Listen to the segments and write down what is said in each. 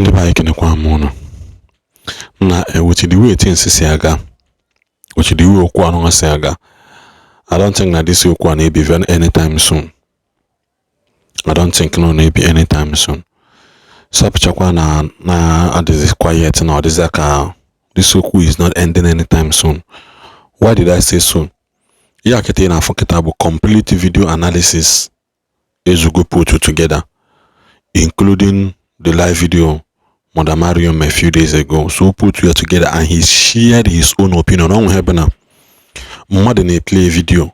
Ndị be anyị, ekenekwa m ụnụ. Na with the way things si aga, with the way okwu anụnwa si aga, I don't think na this okwu a na-ebi anytime soon. I don't think na ọ na-ebi anytime soon. Sapụchakwa na adịzi quiet na ọ dịzị ka this okwu is not ending anytime soon. Why did I say so? Ya kịta ị na-afụ kịta bụ complete video analysis Ezugo put together, including the live video Mother Mariam a few days ago. So put it together and he shared his own opinion. Ọ nwere ebe na mmadụ na-eplay video,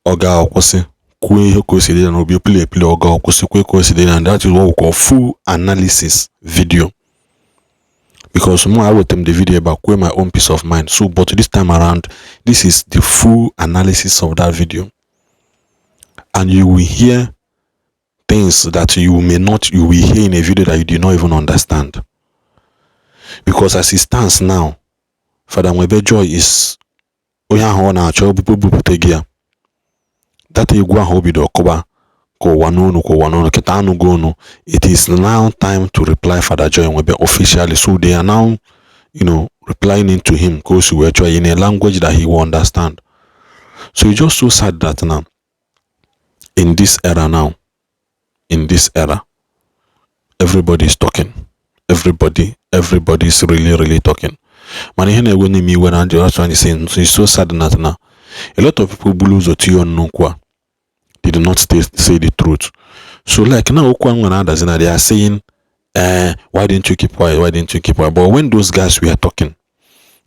ọ ga-akwụsị kwuo ihe ka o si dị na obi, play play, ọ ga-akwụsị kwuo ka o si dị na. That is what we call full analysis video, because mụ weta m the video ebe a kwuo my own peace of mind. So, but this time around, this is the full analysis of that video, and you will hear things that you may not, you will hear in a video that you did not even understand, because as it stands now, Father Nwebe Joy is onye ahụ ọ na-achọ bupụta gị ya data egwu ahụ o bido kụba ka ụwa n'onu, ka ụwa n'onu kịta anụgo onu. It is now time to reply Father Joy Nwebe officially. So they are now replying into him ka o si wee chọọ, in a language that he will understand. So it's just so sad that now, in this era now, in this era, everybody is talking. Everybody is really, really talking. Mana ihe na-ewe n'ime iwe na ndị ọchọ anyị say, so it's so sad that now a lot of people bulu ụzọ tinye ọnụ n'okwu a did not say the truth. So like now, okwu ahụ na-adazi na they are saying, "Why didn't you keep quiet? Why didn't you keep quiet?" But when those guys were talking,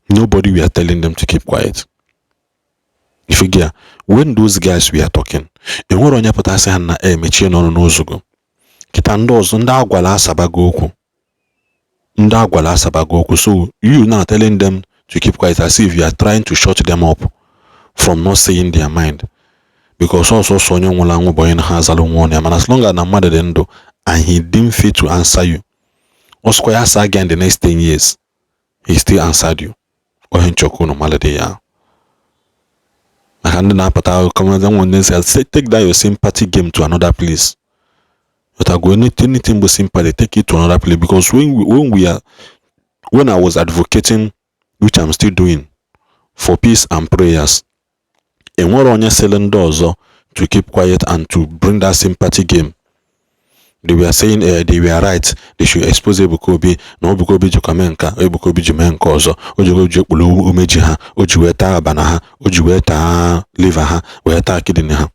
nobody were telling them to keep quiet. If you get, when those guys were talking, enwere onye pụtasị ha na emechie n'ọnụ n'ozugo. Kịta ndị ọzọ, ndị agwala asabago okwu, ndị agwala asabago okwu. So you now telling them to keep quiet, as if you are trying to shut them up from not saying their mind, because ọsọsọ onye nwụrụ anwụ bụ onye na ha azara onwe ọnụ ya. Mana as long as na mmadụ dị ndụ and he deemed fit to answer you, ọsọkwa ya asa again the next 10 years, he still answered you. Onye nchọkwa unu malite ya maka ndị na-apụta nwe ndị nsị, take that your sympathy game to another place. But I go anything but sympathy, take it to another place, because when I was advocating, which I'm still doing, for peace and prayers, enwere onye sịrị ndị ọzọ to keep quiet and to bring that sympathy game. They were saying they were right, they should expose Ebuka Obi, na Ebuka Obi jikwa mee nka, Ebuka Obi ji mee nke ọzọ, o ji oji ekpuru umeji ha, o ji wee taa abana ha, o ji wee taa liver ha, wee taa kidney ha.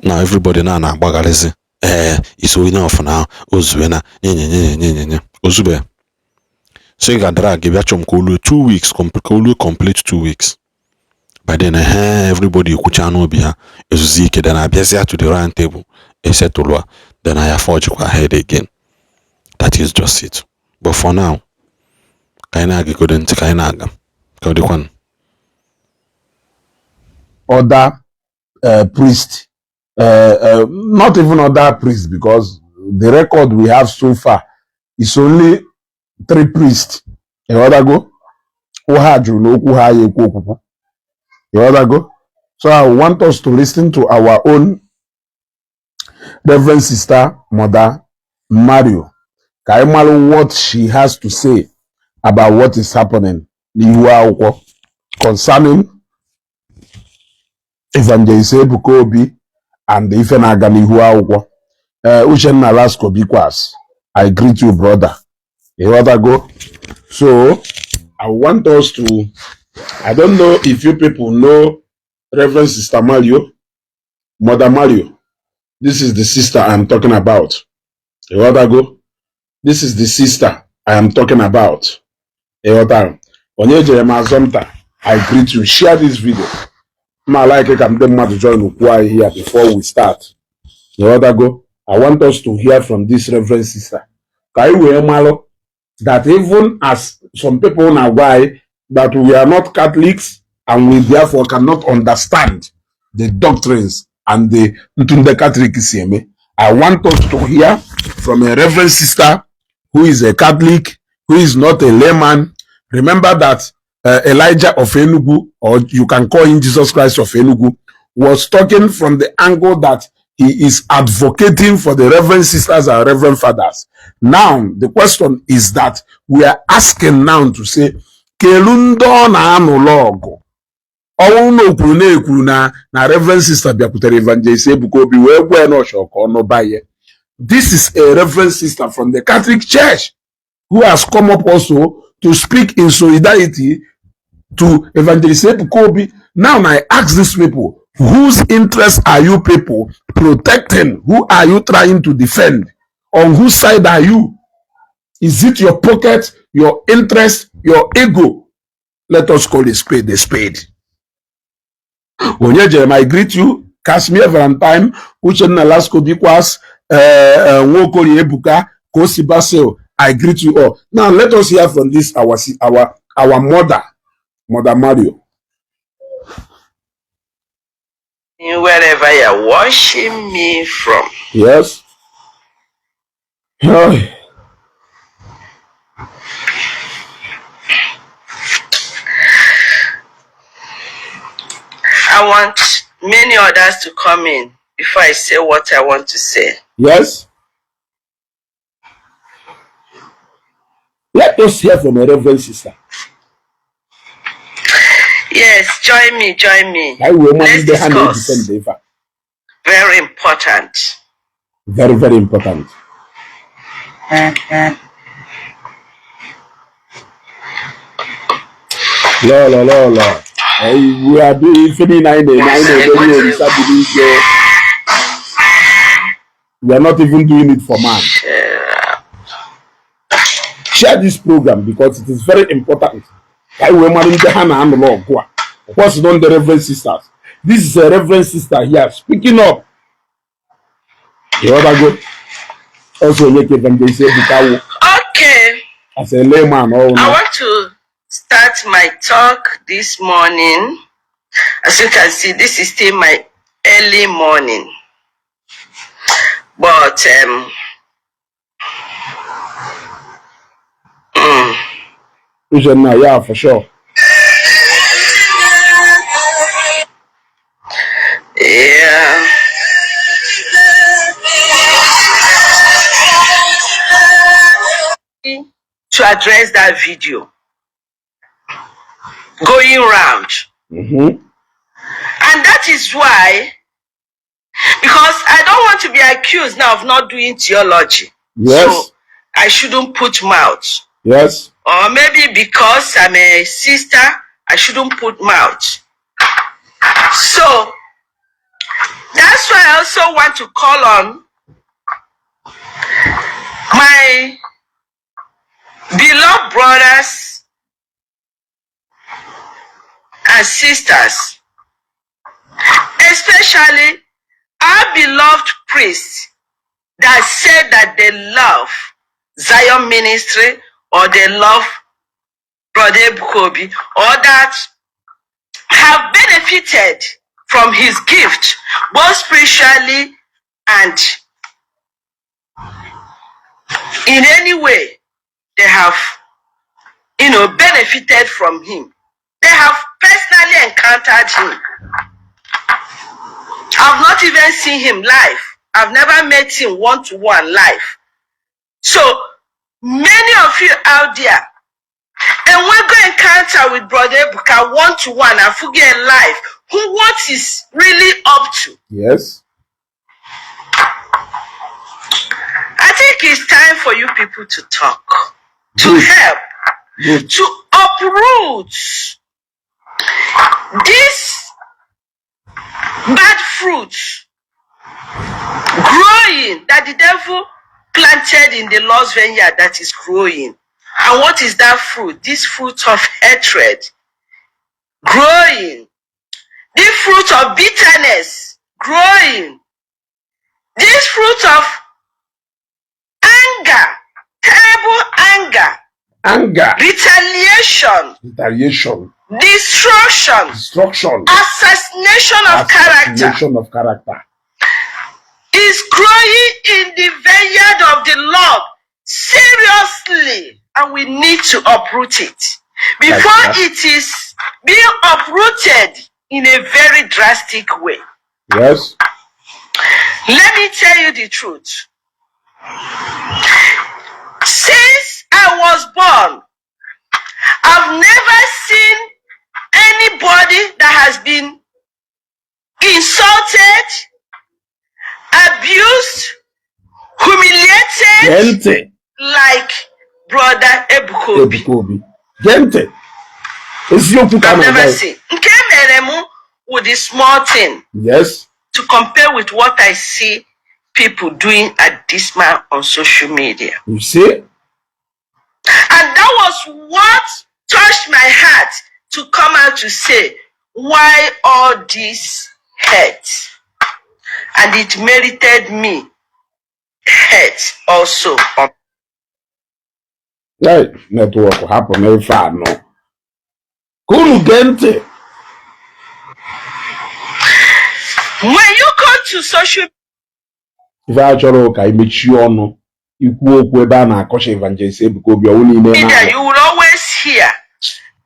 Now everybody na na-agbagharịzi, ee, isi onye ọfụna ozue na nye nye nye nye nye nye ozube. So ị ga-drag bịa chọm ka oluo 2 weeks, ka oluo complete 2 weeks. By then, everybody ekwucha n'obi ha, ezuzi ike, then abịazịa to the round table, esetụlụ, then I forge ahead again. That is just it. But for now, ka anyị na-agagodo ntị, ka anyị na-aga, ka ọ dịkwanụ. Other priest, not even other priests, because the record we have so far is only three priests. Ịghọtago? Ha jụrụ n'okwu ha ya ekwu okwukwu. Ịghọtago? So I want us to listen to our own Reverend Sister Mother Mario, ka anyị mara what she has to say about what is happening n'ihu akwụkwọ concerning Evangelist Ebuka Obi and ife na-aga n'ihu akwụkwọ. Uchenna Lasco Bikwas, I greet you, brother. Ịghọtago? So I want us to, I don't know if you people know Reverend Sister Mario, Mother Mario. This is the sister I'm talking about. Ịghọtago? This is the sister I am talking about. Ịghọtara? Onye jere m azọmta, I greet you. Share this video. Ma like ka ndị mmadụ join okwu anyị here before we start. Ịghọtago? I want us to hear from this reverend sister. Ka anyị wee malụ that even as some people na-agwa anyị that we are not Catholics and we therefore cannot understand the doctrines and the ntu ndị Catholic si eme. I want us to hear from a reverend sister who is a Catholic, who is not a layman. Remember that Elijah of Enugu, or you can call him Jesus Christ of Enugu, was talking from the angle that He is advocating for the reverend sisters and reverend fathers. Now, the question is that we are asking now to say, kelu ndị ọ na-anụlụ ọgụ? Ọnwụ na okwuru na-ekwuru na reverend sister bịakwutere Evangelist Ebuka Obi wee gwa ya na ọchọ ka ọ nụba ya. This is a reverend sister from the Catholic Church who has come up also to speak in solidarity to Evangelist Ebuka Obi. Now I ask these people, whose interests are you people protecting? Who are you trying to defend? On whose side are you? Is it your pocket, your interest, your ego? Let us call a spade a spade. Onye Jeremiah, I greet you. Casimir Valentine, Uchenna Lasco Bikwas, Nwokori Ebuka, Kosi Basil, I greet you all. Now let us hear from this our mother, Mother Mario. Wherever you're watching me from. Yes. I want many others to come in before I say what I want to say. Yes. Let us hear from a reverend sister. Yes, join me, join me. I will Let's discuss. Very important. Very, very important. Lọ lọ lọ lọ. We are doing ife niile anyị na-eme, anyị na-eme ihe Olisa bi n'igwe. We are not even doing it for man. Share this program because it is very important. Ka anyị wee mara ndị ha na-anụlụ ọgụ a. Of course, not the reverend sisters. This is a reverend sister here speaking up. Ịghọtago? Also, onye ka Evangelist Ebuka wụ Okay. as a layman ọ I want to start my talk this morning. As you can see, this is still my early morning. But Uchenna, yeah, for sure. Yeah. To address that video going round. Mm-hmm. And that is why, because I don't want to be accused now of not doing theology. Yes. So I shouldn't put mouth. Yes. Or maybe because I'm a sister, I shouldn't put mouth. So that's why I also want to call on my beloved brothers and sisters, especially our beloved priests that said that they love Zion Ministry or they love Brother Ebuka Obi, or that have benefited from his gift, both spiritually and in any way they have, benefited from him. They have personally encountered him. I've not even seen him live. I've never met him one-to-one live. So many of you out there, and we go encounter with Brother Ebuka one-to-one and forget live, who what is really up to. Yes. I think it's time for you people to talk, to Good. help, Good. to uproot this bad fruit growing that the devil planted in the Lord's vineyard that is growing. And what is that fruit? This fruit of hatred growing. This fruit of bitterness growing. This fruit of anger, terrible anger, Anger, retaliation, retaliation, destruction, destruction, assassination of character assassination of character is growing in the vineyard of the Lord seriously, and we need to uproot it before Like that. it is being uprooted in a very drastic way. Yes. Let me tell you the truth. Since I was born, I've never seen anybody that has been insulted, abused, humiliated Gee ntị. like Brother Ebuka Obi. Ebuka Obi, gee ntị, eziokwu ka a I've na-agwa never ya. seen. Nke mere m with the small thing to compare with what I see people doing at this man on social media. You see. And that was what touched my heart to come out to say, "Why all this hate?" And it merited me hate also. Hey, network, hapụ n'ife anọ ka unu gee ntị. When you go to social Ife a chọrọ ka imechie ọnụ ikwu okwu ebe a na-akọcha Evangelist Ebuka Obi ọwụ niile media, na-alụ. You will always hear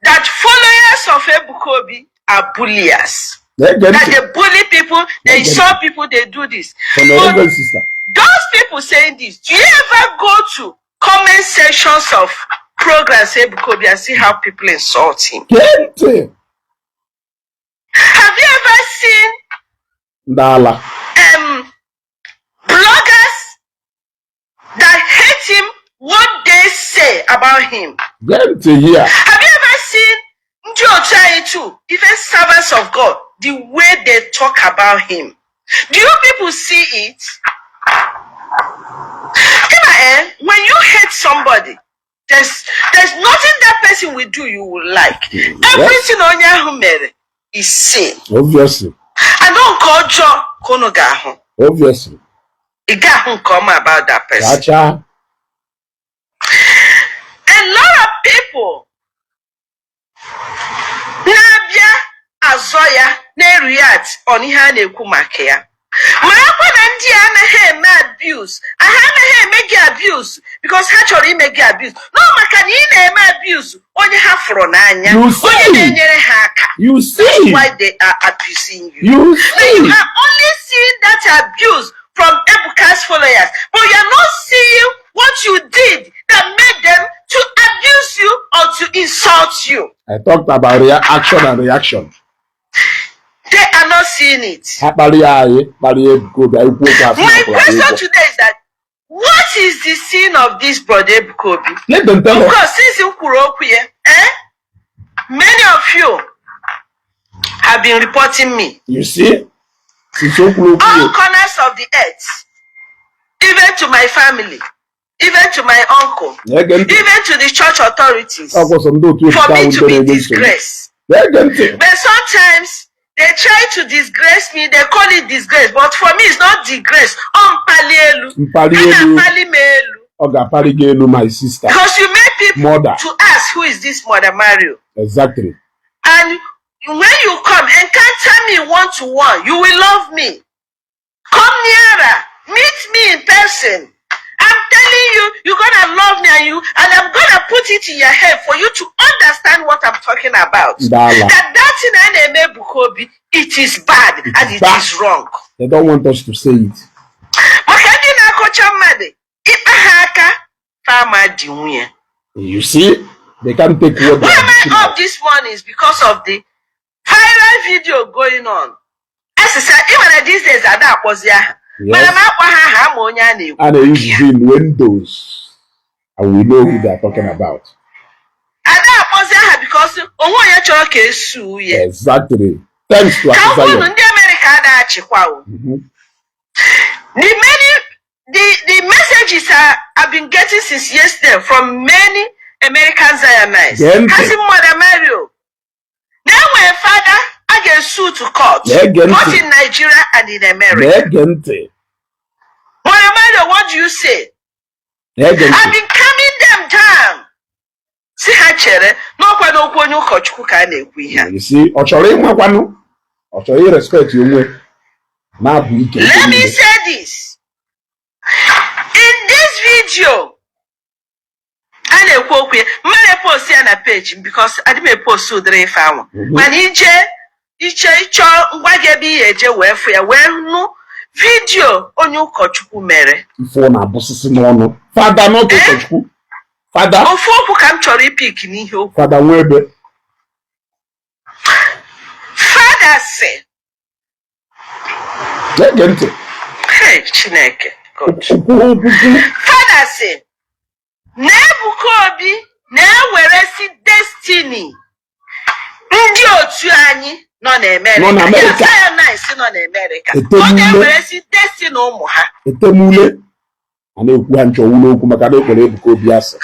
that followers of Ebuka Obi are bulliers. Na-ege That ntị. they bully people, they insult people, they do this. From your But reverend sister. those people saying this, do you ever go to comment sections of programs Ebuka Obi and see how people insult him? Gee ntị. Have you ever seen Ndị ala. Bloggers that hate him, what they say about him? Gee ntị here. Have you ever seen ndị otu anyị too, even servants of God, the way they talk about him? Do you people see it? Kama, eh, when you hate somebody, there's nothing that person will do you will like. Everything onye ahụ mere is sin. And nke ọjọọ ka unu ga-ahụ. Ị ga-ahụ nke ọma about that person. Chacha. A lot of people na-abịa azọ ya, na-react on ihe a na-ekwu maka ya. Marakwa na ndị a anaghị eme abuse, ha anaghị eme gị abuse because ha chọrọ ime gị abuse, no, maka na ị na-eme abuse onye ha fụrụ n'anya, You see? Onye na-enyere ha aka. You see. Why they are abusing you. You But you see. are only seeing that abuse from Ebuka's followers, but you are not seeing what you did that made them to abuse you or to insult you. I talked about action and reaction. They are not seeing it. Ha kparịa anyị, kparịa Ebuka Obi, anyị kwuo okwu asị My na ọkwụrụ anyị question ụgwọ. Today is that, what is the sin of this brother Ebuka Obi? Let them tell us. Because since m kwuru okwu ya, eh, many of you have been reporting me. You see? Since o kwuru okwu All ya. Corners of the earth, even to my family, even to my uncle, Na-ege ntị. Even to the church authorities, Ọkwụsọ ndị otu for Ebuka me ahụ to ndị be na-enye nsogbu. Disgraced. Na-ege ntị. But sometimes they try to disgrace me, they call it disgrace, but for me it's not disgrace. Ọ mpali elu. Mpali A elu. Na-akpali m elu. Ọ ga-akparị gị elu, my sister. Because you make people Mother. To ask, "Who is this Mother Mario?" Exactly. And when you come encounter me one to one, you will love me. Come nearer, meet me in person. I'm telling you, you're gonna love me, and I'm gonna put it in your head for you to understand what I'm talking about. Ndị ala. That thing a na-eme Ebuka Obi, it is bad It and is it bad. Is wrong. They don't want us to say it. Maka ndị na-akọcha mmadụ, ịkpa ha aka, fama dị nwunye. You see? They can't take what they Why are am I giving up out. This morning is because of the viral video going on. Asịsa ị nwere these days ada akpọzi aha. Mana m akpọ ha aha ama onye a na-ekwu. And they use innuendos. And we know who they are talking about. Ada akpọzi aha because onwe onye chọrọ ka esu ya. Exactly. Thanks to Ka m gwa unu, Zion. Ndị Amerịka ada achịkwa o. The many the messages I've been getting since yesterday from many American Zionites. Gee ntị. Ha sị, "Mother Mario, na enwere fada a ga-esu to court Na-ege ntị. Both in Nigeria and in America. Na-ege ntị. Mother Mario, what do you say?" Na-ege I've ntị. Been calming them down. Si ha chere n'ọkwa n'okwu onye ụkọchukwu ka a na-ekwu ihe a. You see, ọ chọrọ ịmakwanụ, ọ chọrọ irespect onwe na-abụ ike. Let me say this. In this video, a na-ekwu okwu ya, mmadụ epost ya na page m because adị m epost ụdịrị ife anwa. Mana ije iche ịchọ ngwa gị ebe ị ga-eje wee fụ ya wee nụ. Video onye ụkọchukwu mere. Ife ọ na-abụsịsị n'ọnụ fada, not ụkọchukwu, fada. Ofu okwu ka m chọrọ ipick n'ihe okwu. Fada Nwebe. Fada si, Na-ege ntị. Hey, Chineke God. Okwu okwukwu. Fada si na Ebuka Obi na-eweresi destiny ndị otu anyị nọ Nọ n'Amerika. n'Amerika. Ya Zionites nọ n'Amerika. Ọ Etemule. na-eweresi destiny ụmụ ha. Etemule a na-ekwu ha nchọ ọwụla okwu maka na ekpere Ebuka Obi asị.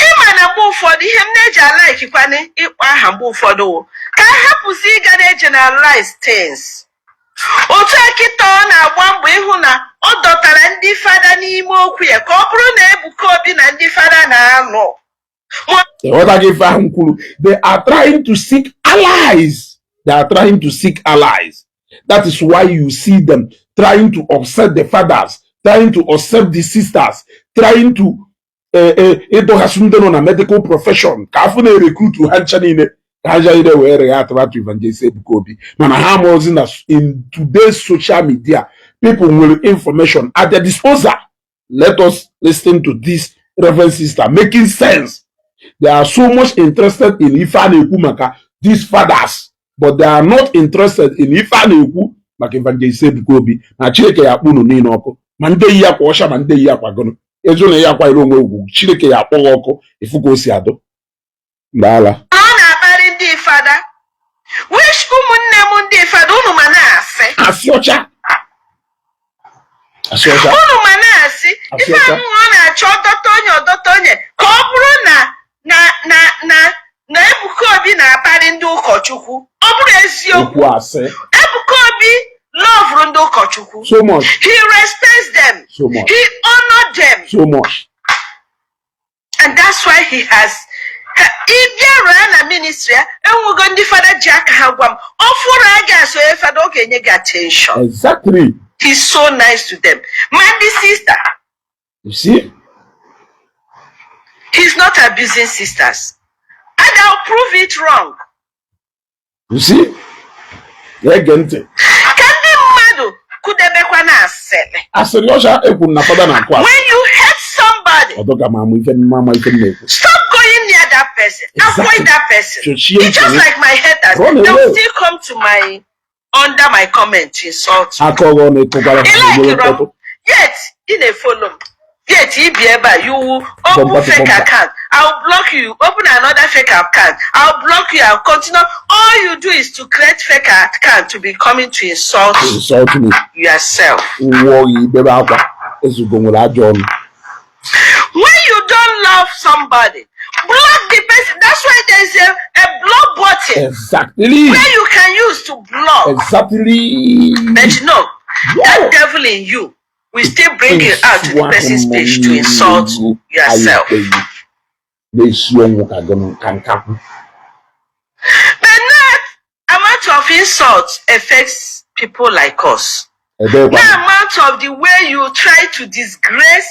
Ịma na mgbe ụfọdụ ihe m na-eji alaikikwana ịkpọ aha mgbe ụfọdụ wụ ka a hapụzi ịga na-egeneralize things. Otu a kịta ọ na-agba mbọ ịhụ na ọ dọtara ndị fada n'ime okwu ya, ka ọ bụrụ na Ebuka Obi na ndị fada na-anọ. Ịghọtaghị ife ahụ m kwuru? They are trying to seek allies. They are trying to seek allies. That is why you see them trying to upset the fathers, trying to upset the sisters, trying to ịdọghasị ndị nọ na medical profession ka afọ na-erecruit ha ncha niile, ka ha ncha niile wee react to Evangelist Ebuka Obi. Mana ha amaozi na in today's social media, people nwere information at their disposal. Let us listen to this reverend sister making sense. They are so much interested in ife a na-ekwu maka these fathers, but they are not interested in ife a na-ekwu maka Evangelist Ebuka Obi. Na Chineke ya akpọ unu niile ọkụ, ma ndị yi akwa ọcha, ma ndị yi akwa gụnụ ezu na ya akwanyere onwe ugwu. Chineke ya akpọ gị ọkụ ifu ka o si adụ mgbaala. Ọ na-akparị ndị fada, which ụmụnne m ndị fada, unu ma na-asị. Asị ọcha, asị ọcha. Unu ma na-asị. Asị Ife ọcha. ahụ ọ na-achọ ọdọta onye, ọdọta onye, ka ọ bụrụ na Ebuka Obi na-akparị ndị ụkọchukwu, ọ bụrụ eziokwu. Okwu asị. Ebuka Obi loverụ ndị ụkọchukwu. So much. He respects them. So much. He honored them. So much. And that's why he has ị bịaruo na ministry ya, enwego ndị fada ji aka ha gwa m, ọ fụrụ a ga-asonye fada, ọ ga-enye gị attention. He's so nice to them, ma ndị sister. You see. He's not abusing sisters, and I'll prove it wrong. You see, na-ege ntị. Ka ndị mmadụ kụdebekwa na asịrị. Asịrị ọcha ekwuru na fada na-akụ asị. When you hate somebody, Ọdụ ma ama ife mma ife m na-ekwu. stop going near that person. Avoid that person. Chochie It's just ntị. like my haters. Run They will away. still come to my under my comment to insult me. Aka ọghọ na-ekokwara Ị ha like ugboro m, mkpọtụ. yet ị na-efollow m, yet ị bi ebe a, you will open Bumper to fake bumper. account, I will block you. Open another fake account, I will block you. I will continue. All you do is to create fake account to be coming to insult Insult me. yourself. Nwụọ gị ibebe akwa ezugo nwere ajọ ọnụ. When you don't love somebody, block the person. That's why there's a block button where you can use to block. But no, that devil in you will still bring you out to the person's page to insult yourself. Na-esi ọnwụ ka gịnị ka nkapụ. But that amount of insult affects people like us. Ebekwa. The amount of the way you try to disgrace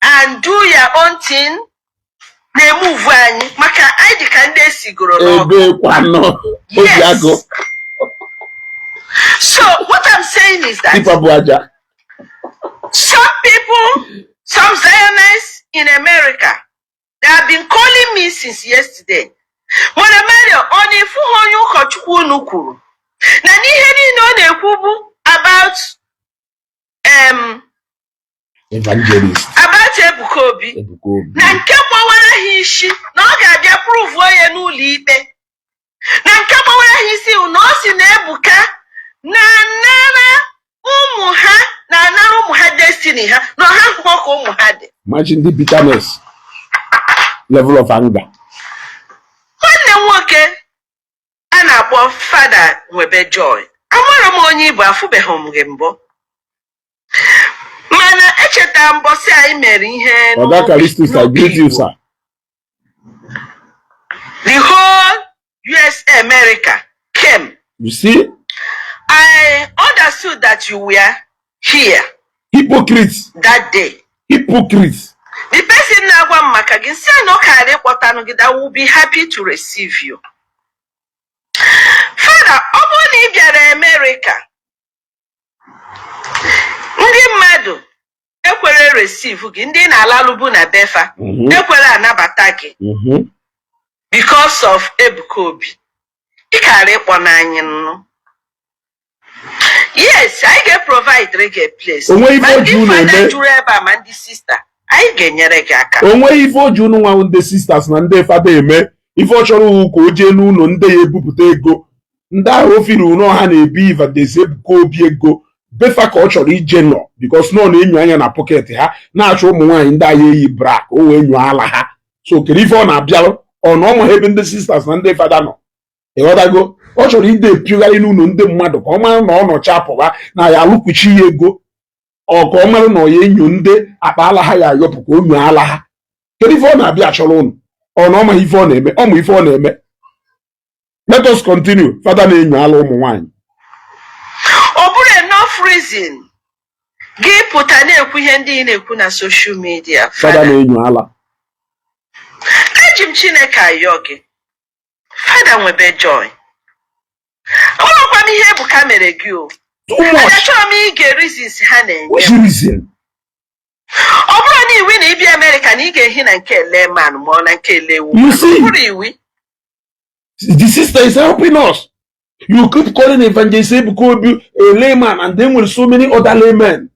and do your own thing na-emove anyị, maka anyị dị ka ndị esigoro n'ọkụ. Ebekwanụ obi agụ. Yes. So what I'm saying is that Tipa bụ aja. some people, some Zionists in America, they have been calling me since yesterday. Mother Mary, ọ na-efu ha onye ụkọchukwu unu kwuru na n'ihe niile ọ na-ekwu bụ about Evangelist about Ebuka Obi. Ebuka Obi. Na nke gbawara ha isi na ọ ga-abịa proveuo ya n'ụlọ ikpe, na nke gbawara ha isi bụ na ọ si na Ebuka na-anara ụmụ ha, na-anara ụmụ ha destiny ha, na ọha hụọ ka ụmụ ha dị. Imagine the bitterness, level of anger. Nwanne m nwoke a na-akpọ Fada Nwebe Joy, amara m onye Igbo, afụbeghị m gị mbụ, mana echetara mbọsị anyị mere ihe Oga Callistus, I greet you, sir. The whole US America came. You see. I understood that you were here Hypocrites. that day. Hypocrites. The person na-agwa m maka gị si na ọ karịrị ịkpọtanụ gị, that will be happy to receive you. Father, ọ bụrụ na ị bịara America, Ereceive gị, ndị na-alalụbu na befa ekwere anabata gị because of Ebuka Obi. Ị kara ịkpọ n'anyị nnụ. Yes, anyị ga-eprovide gị a place. Onweghị ife Ma o ji ndị unu fada eme. juru ebe a, ma ndị sista, anyị ga-enyere gị aka. O nweghị ife o ji unu nwa ndị sisters na ndị fada eme. Ife ọ chọrọ uwu ka o jee n'ụlọ ndị ya ebupụta ego, ndị ahụ o firi ụnọ ha na-ebi Evangelist Ebuka Obi ego befa ka ọ chọrọ ije nọ, because nọ na-enyo anya na pocket ha, na-achọ ụmụ nwaanyị ndị agha eyi bra ka o wee nyụọ ala ha. So kedu ife ọ na-abịarụ? Ọ na ọ ma ebe ndị sisters na ndị fada nọ, ịghọtago? Ọ chọrọ ide epiogharị n'ụlọ ndị mmadụ ka ọ mara na ọ nọcha pụba na ya alụkwuchi ya ego, ọ ka ọ mara na ọ ya enyo ndị akpa ala ha ya ayọpụ ka o nyoo ala ha. Kedu ife ọ na-abịa achọrọ ụnụ? Ọ na ọ maghị ife ọ na-eme? Ọ ma ife ọ na-eme. Let us continue. Fada na-enyo ala ụmụ nwaanyị. Ọ bụrụ enough reason gị pụta na-ekwu ihe ndị ị na-ekwu na social media. Fada Fada, na-enyo ala. Eji m Chineke ayọ gị, fada, nwebe joy. Ọnwekwa m ihe Ebuka mere gị o. Too much. Achọrọ m ige reasons ha na-enye. Which reason? Ọ bụrụ na iwu na ịbịa Amerịka na ị ga-ehi na nke layman ma ọ na nke lewu. You see? Ọ bụrụ iwu. The sister is helping us. You keep calling Evangelist Ebuka Obi a layman, and then with so many other laymen.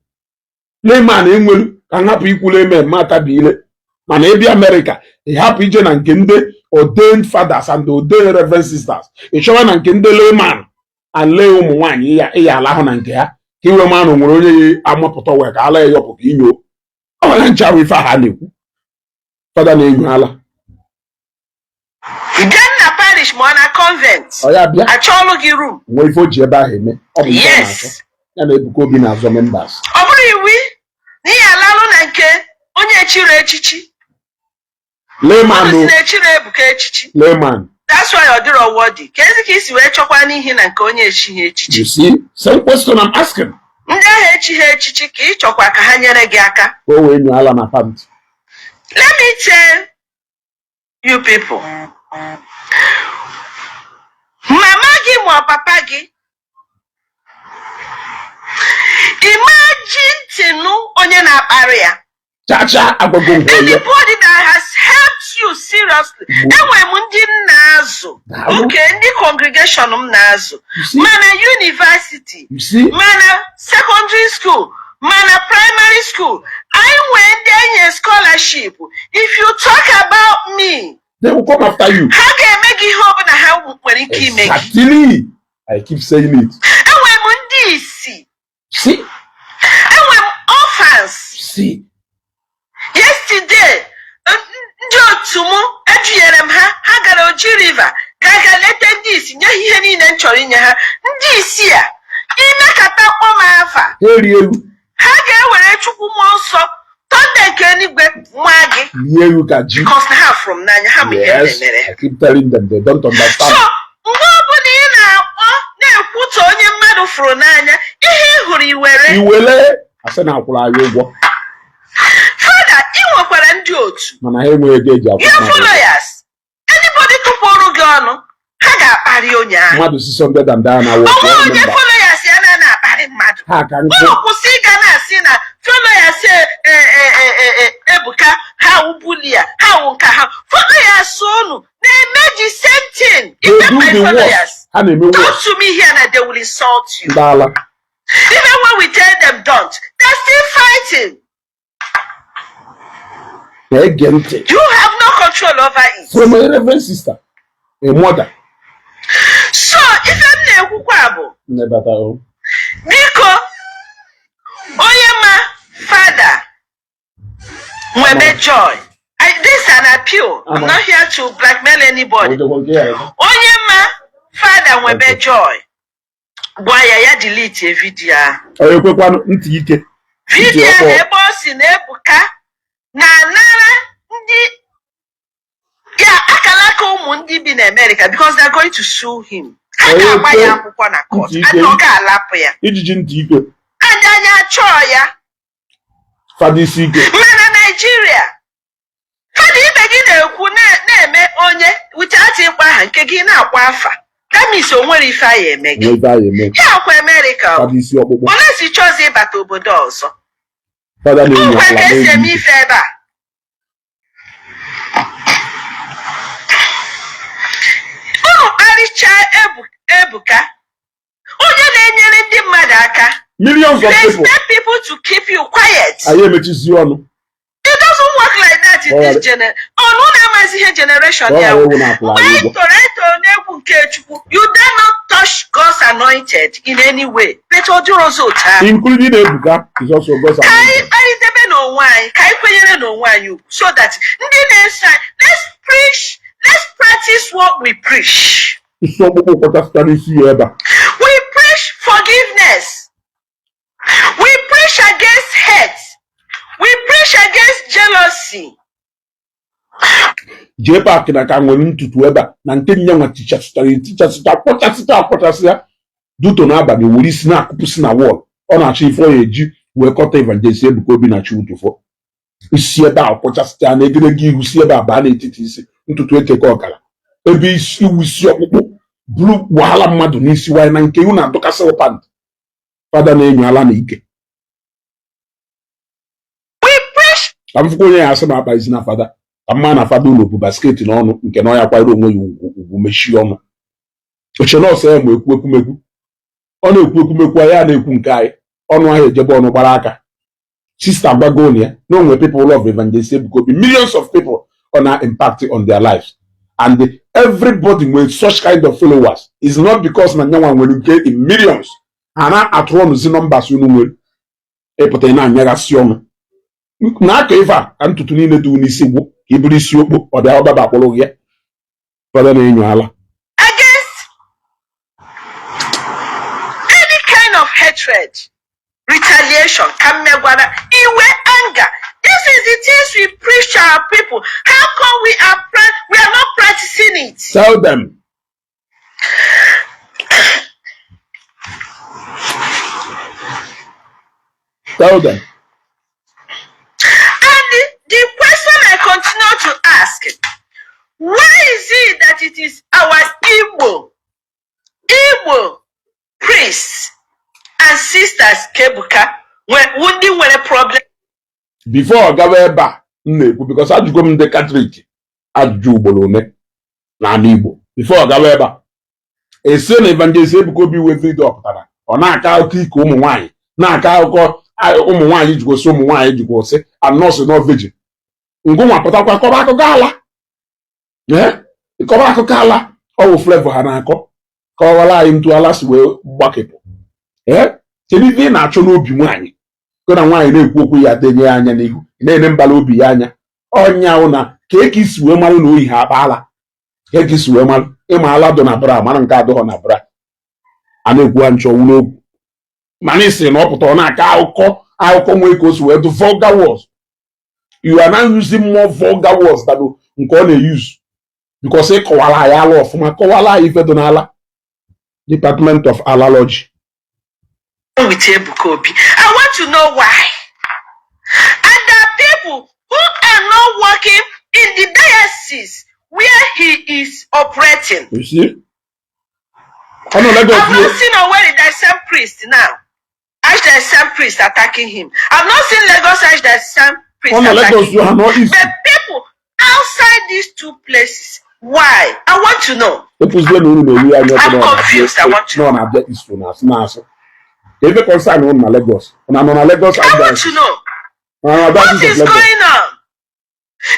Layman enwere ka m hapụ ikwu layman ma tabi ile, mana ịbịa Amerịka, ị hapụ ije na nke ndị ordained fathers and ordained reverend sisters, ị chọwa na nke ndị layman and lay ụmụ nwaanyị ịya ịya ala ahụ na nke ha, ka iwe ma na o nwere onye ya amapụta wee ka ala ya yọpụ ka inyo ọ nwere ncha ahụ. Ife ahụ a na-ekwu, fada na-enyo ala. Ị bịa na parish ma ọ na convent, Ọ ya bịa achọọlụ gị room. Nwee ife o ji ebe ahụ eme. Ọ bụ ife ọ na-achọ. Ya na Ebuka Obi na-azọ members. Ọ bụrụ iwu na ị alalụ na nke onye echiri echichi. Layman. Unu O si na echiri Ebuka echichi. Layman. That's why ọ dịrọ worthy. Ka ezi ka isi wee chọkwa n'ihi na nke onye echighị echichi? You see, same question I'm asking. Ndị ahụ echighị echichi ka ị chọkwa ka ha nyere gị aka. Ka o wee nyụọ ala na pant. Let me tell you people, mama gị ma ọ papa gị, imagine ntị nụ onye na-akparị ya. Chacha, agwago nke onye. Anybody that has helped you seriously, enwere m ndị m na-azụ. Daalụ. Okay, ndị congregation m na-azụ, You see? mana university, You see? mana secondary school, mana primary school, anyị nwee ndị enye scholarship. If you talk about me, They will come after you. ha ga-eme gị ihe ọbụla ha nwere ike ime gị. Exactly, I keep saying it. Enwere m ndị isi. See? Enwere m orphans. See? Yesterday, ndị otu m ejunyere m ha, ha gara Oji River ka ga leta ndị isi, nye ha ihe niile m chọrọ inye ha. Ndị isi a, imekata kpọ m afa, Ha eri elu. ha ga-ewere Chukwu, mmụọ nsọ, thunder nke eluigwe nwa gị. Rie elu ka ji. Because na ha fụrụ m n'anya, ha ma ihe m Yes. na-emere. I keep telling them, they don't understand. So mgbe ọbụla ị na-akpọ na-ekwutọ onye mmadụ fụrụ n'anya, ihe ị hụrụ iwere. Iwele asị na akwụrụ anyị ụgwọ. Fada, ị nwekwara ndị otu. Mana ha enweghị ego eji akwụ Your mmadụ. followers, anybody tụpụrụ gị ọnụ, ha ga-akparị onye ahụ. Mmadụ 600 and down na Onwe onye followers ya na na-akparị mmadụ. Ha ka nkụ. Unu kwụsị ịga na-asị na followers Ebuka ha wụ bully ya, ha wụ nka ha. Followers unu na-eme the same thing. They Even do my the followers worst. Ha na-eme talk worst. to me here na they will insult you. Ndị ala. Even when we tell them don't, they're still fighting. Na-ege ntị. You have no control over it. From a reverend sister, a mother. So ife m na-ekwukwa bụ, Nnebata o. biko, onye ma fada nwebe joy. This is an appeal. I'm Ama. not here to blackmail anybody. Ojekwa nke ya ebe. Onye ma fada nwebe joy, gwa ya ya delete video ahụ. Ọ ekwekwanụ ntị ike. Video Ntị ahụ ọkpọ. ebe ọ si na Ebuka na-anara ndị ya akalaka ụmụ ndị bi na America, because they're going to sue him. Ha Onye ga-agba kwe ya akwụkwọ na court ntị ike. and ọ ga-alapụ ya. Ijiji ntị ike. And anyị achọọ ya. Fada isi ike. Mana Naijiria, fada ibe gị na-ekwu na-eme onye without ịkpọ aha nke gị na-akpọ afa. That means o nwere ife anyị eme gị. Nwee ife anyị eme. Ya akwa Amerịka o. Fada isi ọkpụkpụ. Unless ị chọzi ịbata obodo ọzọ. Fada na-enyo Nkwe ala ka esi eme na-enyo. ife ebe a. Unu kparịchaa Ebuka, onye na-enyere ndị mmadụ aka. Millions You of people. expect people to keep you quiet. Anyị emechizi ọnụ. It doesn't work like that in Ọ this generation. Ọnụ na-amazi ihe generation Ka ọ ya. ghara ịwụ na apụl Mgbe anyị anyị ụgwọ. toro, anyị toro n'egwu nke Chukwu. You dare not touch God's anointed in any way. But ọ dịrị ọzọ otu ahụ. Including Ebuka is also God's Ka anyị anointed. kparịtebe n'onwe anyị, ka anyị kwenyere n'onwe anyị ugwu, so that ndị na-eso anyị, let's preach, let's practice what we preach. Isi ọkpụkpụ kwọchasịta n'isi ya ebe a. We preach forgiveness. We preach against hate. We preach against jealousy. Jee paakị na ka nwere ntutu ebe a na nke nye nwa tichasịtara etichasịta, kwọchasịta akwọchasị ya duto n'abalị, were isi na-akụpụsị na wall. Ọ na-achọ ife ọ ya eji wee kọta Evangelist Ebuka Obi na Chiwutufo isi ebe a kwọchasịta na egedege ihu, si ebe a baa n'etiti isi, ntutu ekeke ọkara ebe isi iwu, isi ọkpụkpụ bụrụ wahala mmadụ n'isi wanyị na nke ihu na-adọkasị pant. Fada na-enyo ala na ike. We preach Ka m fụkwa onye ya asị m akpa isi na fada, ka mma na fada ụlọ bụ basket n'ọnụ nke na ọ ya kwanyere onwe ya ugwu ugwu mechie ọnụ oche nọọsụ ya ma ekwu ekwumekwu. Ọ na-ekwu ekwumekwu, ya na-ekwu nke anyị ọnụ ahụ ejebe ọnụ gbara aka. Sister gwago ya na onwe people love Evangelist Ebuka Obi, millions of people ọ na impact on their lives, and everybody with such kind of followers is not because na nyanwa nwere nke in millions. Ha na-atụrụ ọnụzi numbers unu nwere ịpụta, ị na-anyaghasị ọnụ na-akọ ife a ka ntutu niile dị n'isi gwụ, ka ị bụrụ isi okpo ọ bịa ọbaba akpọrọ gị ya. Fada na-enyo ala. Against any kind of hatred, retaliation, kamegwara, iwe, anger. This is the things we preach to our people. How come we are not practicing it? Tell them. Tell them. And the question I continue to ask, why is it that it is our Igbo priests and sisters Kebuka when ndị nwere problem? Before ọ gawa ebe a m na-ekwu, because ajụgo m ndị Katọlik ajụjụ ugboro one n'ala Igbo before ọ gawa ebe a, esi na Evangelist Ebuka Obi wee video pụtara, ọ na-akọ akụkọ ike ụmụ nwaanyị, na-akọ akụkọ ụmụ nwaanyị jikwụsị, ụmụ nwaanyị jikwụsị and nọọsụ nọ virgin. Ngụnwa pụtakwa kọba akụkọ ala. Ee, kọba akụkọ ala. Ọ wụ flavor ha na-akọ ka ọ ghọrọ anyị ntụ ala si wee gbakepụ. Ee, kedu ife ị na-achọ n'obi nwaanyị? Kụ na nwaanyị na-ekwu okwu ya, denye ya anya n'ihu, ị na-ene mbala obi ya anya ọnya ahụ na ka eke isi wee marụ na oyi ha akpaala, ka eke isi wee marụ ịma ala dụ na bra, mara nke adụghọ na bra a na-ekwu ha nchọ n'okwu. Mana isi na ọ pụta, ọ na-akọ akụkọ nwee ka o si wee dụ vulgar words. You are now using more vulgar words than nke ọ na-use, because ị kọwara anyị ala ọfụma, kọwara anyị ife dị n'ala, Department of Alalogy. With Ebuka Obi. I want to know why. And there are people who are not working in the diocese where he is operating. You see, ọ nọ Lagos. I've not seen Owerri diocesan priest now, Archdiocesan priest attacking him. I've not seen Lagos Archdiocesan priest Ọ nọ attacking Lagos him. ha nọ East. But people outside these two places, why? I want to know. Ekwuzie na unu na-ewe anya ọkụ I'm confused. I want to na ọ na-abịa East na asị na-asị ka ebe concern unu na Lagos na nọ na Lagos. I want to know. Na What Diocese of is Lagos. going on?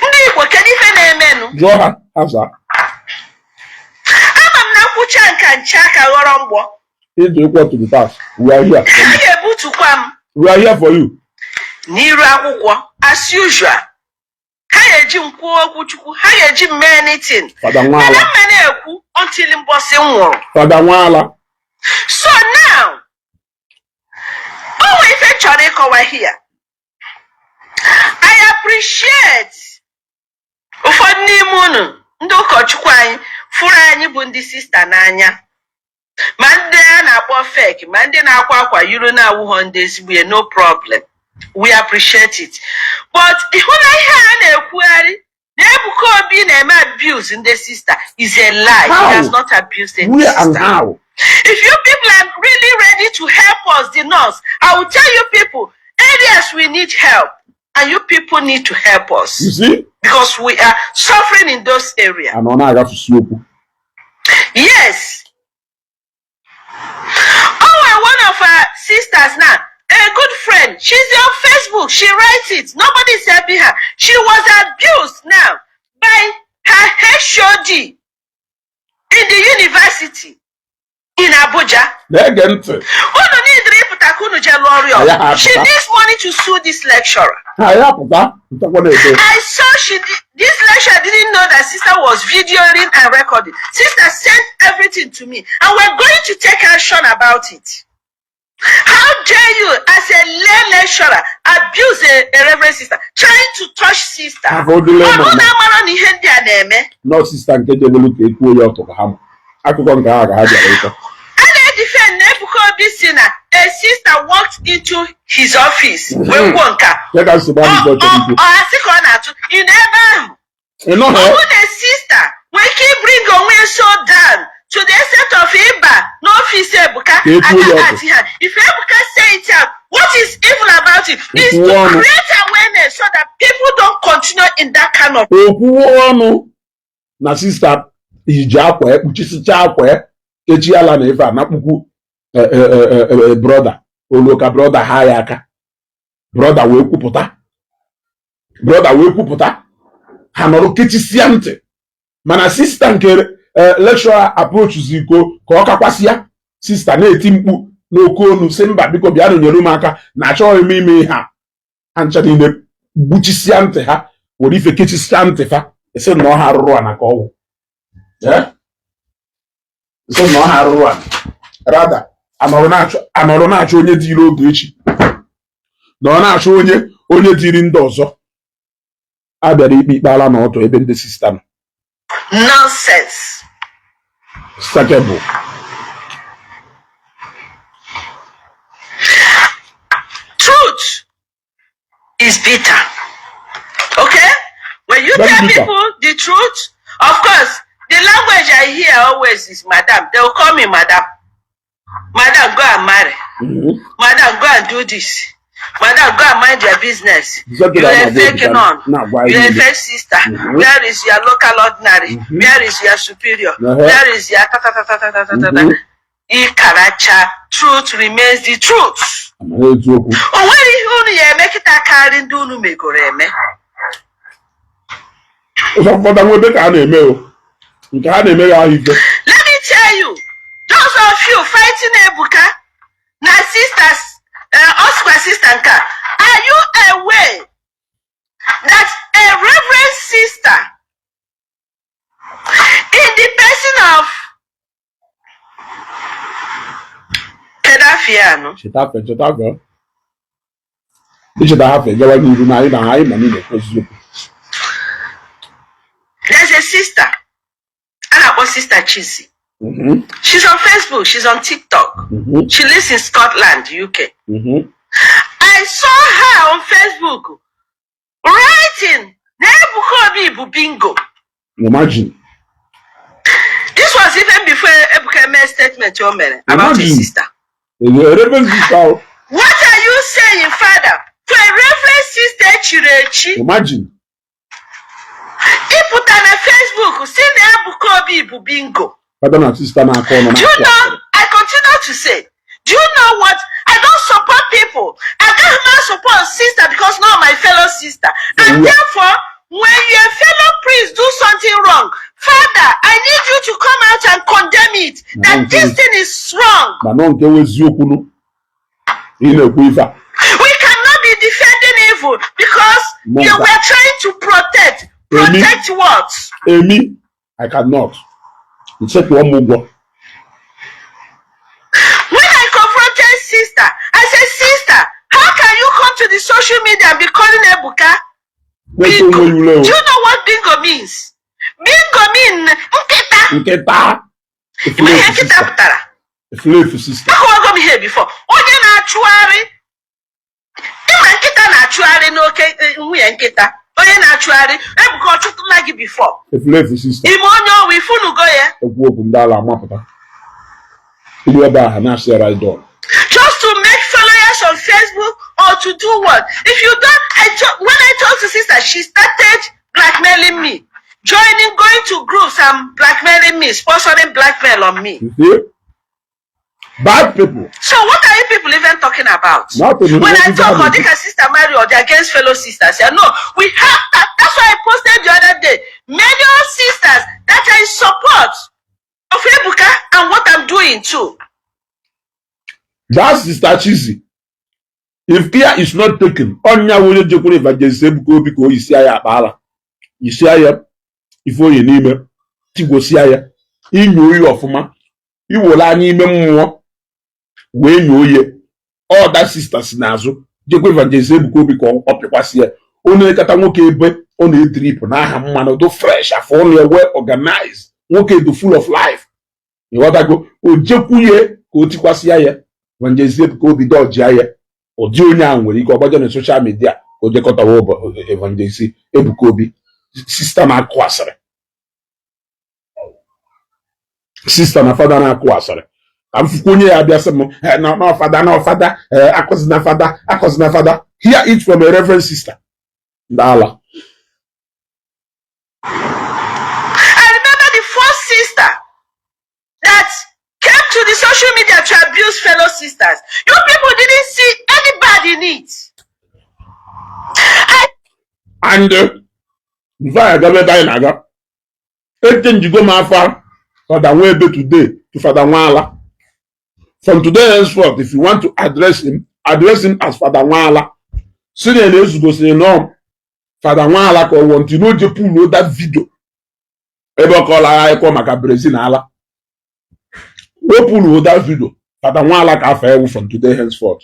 Ndị Igbo, kedu ife na-emenụ? Jụọ ha, ha zaa. Ama m na nkwụcha nka nche aka ghọrọ mgbọ. Ịdị equal to the task. We are here for A you. ga-ebutukwa m We are here for you. n'iru akwụkwọ as usual. Ha ga-eji m kwuo okwu Chukwu, ha ga-eji m mee anything. Fada Mana Nwala. mma na-ekwu until mbọsị m nwụrụ. Fada Nwala. So now, o nwere ife m chọrọ ịkọwa here. I appreciate ụfọdụ n'ime unu ndị ụkọchukwu anyị fụrụ anyị bụ ndị sista n'anya, ma ndị a na-akpọ fake, ma ndị na-akwa akwa yuru na-awụghọ ndị ezigbo ya. No problem, we appreciate it. But ịhụ na ihe a na-ekwugharị na Ebuka Obi na-eme abuse ndị sista is a lie. He How? has not abused any Where and sister. how? If you people are really ready to help us, the nurse, I will tell you people, areas we need help, and you people need to help You us see? Because we are suffering in those areas. Ana ọ na-agafusi okwu. Yes. Oh, and one of our sisters now, a good friend, she's on Facebook. She writes it. Nobody's helping her. She was abused now by her HOD in the university in Abuja. Na-ege ntị. Unu need ịpụta ka unu jee lụọ ọrụ Anyị ya. ha She apụta. Needs money to sue this lecturer. Ha ya pụta ntakwa na-ebe. I saw she this lecturer didn't know that sister was videoing and recording. Sister sent everything to me, and we're going to take action about it. How dare you, as a lay lecturer, abuse a reverend sister, trying to touch sister? Aka odile. Ọ bụrụ Ma na amara na ihe ndị a na-eme, nọ sister nke jebelu ka ekwuo ya ọtụ ka ha ma akụkọ nke ahụ ka ha bịara ịkọ. A na-edefend na Ebuka Obi si na a sister walked into his office wee kwuo nka. Ya ka nsogbu ahụ Ọ nke ọ chọrọ ikwu. ọ asị ka ọ na-atụ ị nọ ebe ahụ. Ị nọghị. Ọ bụrụ na sister nwee ike bring onwe ya so down to the extent of ịba n'office Ebuka Ka ekwuo ya aka ọkụ. Ati ha, if Ebuka say it out, what is evil about it is to Ekwuo ọnụ. Create awareness so that people don't continue in that kind of Okwuo ọnụ na sister iji akwa ya kpuchisicha akwa ya kechi ala na ife a na kpukwu brother olu ka brother ha ya aka, brother wee kwupụta, brother wee kwupụta, ha nọrọ kechisia ntị. Mana sister nke lecturer approach ziko ka ọ kakwasị ya, sister na-eti mkpu n'oke onu si mba, biko bịanụ nyere m aka na achọghị m ime ihe a. Ha ncha niile gbuchisia ntị, ha were ife kechisịa ntị fa, esi na ọha arụrụ ana ka ọgwụ. Esi na ọha arụrụ ana rada anọrọ na-achọ onye dịrị oge echi na ọ na-achọ onye onye dịrị ndị ọzọ a bịara ikpe ikpe ala na ọtụ ebe ndị sister nọ. Nonsense. Sakebụ. Truth is bitter. Okay? When you Very tell bitter. People the truth, of course, the language I hear always is "madam." They will call me "madam." "Madam, go and marry." "Madam, go and do this." "Madam, go and mind your business." Exactly. "You're a I'm fake about nun." na-agwa "You're a anyị niile. Fake sister." "Where is your local ordinary? Where is your superior? Where is your ta ta ta ta ta ta ta ta?" Ịkaracha, truth remains the truth. Amara eziokwu. O nwere ihe unu ya eme kịta karị ndị unu megoro eme. Ụzọ ụfọdụ nwe ebe ka a na-eme o nke ha na-eme ya ahụ ike. Let me tell you, those of you fighting Ebuka na sisters, Oscar sister nka, are you aware that a reverend sister in the person of Kedafiano, Cheta afe, cheta afe, icheta hafe gawa n'iru na anyị na anyị ma niile ekwu eziokwu. There's a sister, a na-akpọ Sister Chizzy. She's on Facebook, she's on TikTok. She lives in Scotland, UK. I saw her on Facebook writing na Ebuka Obi bụ bingo. Imagine. This was even before Ebuka made statement o mere about his Imagine. Sister. A reverend sister o. What are you saying, Father? To a reverend sister echiri echi, Imagine. Ịpụta na Facebook si na Ebuka Obi bụ bingo. Father na sister na-akọ ọnụ Do you na-akụ know? asịrị. I continue to say, do you know what? I don't support people. I cannot support sister because not my fellow sister. And therefore, when your fellow priest do something wrong, Father, I need you to come out and condemn it. That this thing is wrong. Ma nọ nke wụ eziokwu nụ ị na-ekwu ife a. We cannot be defending evil because Mo you nka. Were trying to protect. Emi. Protect what? Emi, I cannot nsekpụọ m ụgwọ. When I confronted sister, I said, "Sister, how can you come to the social media and be calling Ebuka na-eto bingo?" onwe ya ule o. Do you know what bingo means? Bingo mean nkịta. Nkịta. Ịma ihe Efulefu nkịta sister. Pụtara? Efulefu sister. Akọwago m ihe before. Onye na-achụgharị, ịma nkịta na-achụgharị n'oke nwunye nkịta. Onye na-achụgharị, Ebuka ọ chụtụla gị before. Efulefu sister. Ime onye ọwụ ifunugo ya. Ekwu okwu ndị ala amapụta ilu ebe ahụ na-asị ya right on. Just to make followers on Facebook or or to do what? If you don't, when I told the sister, she started blackmailing me, joining, going to groups and blackmailing me, sponsoring blackmail on me. You see? Bad people. So what are you people even talking about? Nothing. When I talk, Nothing. or they sister marry or they're against fellow sisters. Yeah, no, we have that. That's why I posted the other day. Many sisters that are in support of Ebuka and what I'm doing too. That Sister Chizzy, if care is not taken, ọnya onye jekwuru Evangelist Ebuka Obi ka o yisia ya akpa ala, yisia ya ife oyi n'ime, tigwosia ya, inyo oyi ọfụma, iwere anya ime mmụọ wee nyoo oye. All that sister si n'azụ jekwa Evangelist Ebuka Obi ka ọ pịkwasị ya. Ọ na-ekata nwoke ebe ọ na-edrip n'aha mmanụ do fresh, afọ ọnụ ya well organized, nwoke do full of life. Ịghọtago? O jekwuye ka o tikwasịa ya. Evangelist Ebuka Obi dọjia ya. Ụdị onye ahụ nwere ike ọgbaje na social media ka o jekọtawa Evangelist Ebuka Obi. Sister na-akụ asịrị, sister na fada na-akụ asịrị, ka m fukwa onye ya abịa sị m, "Eh, na fada, na fada, akụzina fada, akụzina fada." Hear it from a reverend sister. Ndị ala. I remember the first sister that came to the social media to abuse fellow sisters. You people didn't see any bad in it. I And before I agaba ebe anyị na-aga, echenjigo m afa Fada Nwebe today to Fada Nwala. From today henceforth, if you want to address him, address him as Fada Nwala. Si na na-ezugosiri nọ Fada Nwala ka ọ wọ ntị n'oje pull that video ebe ọ kọọla ya akụkọ maka Brazil na ala. O pull that video. Fada Nwala ka afọ ewu from today henceforth.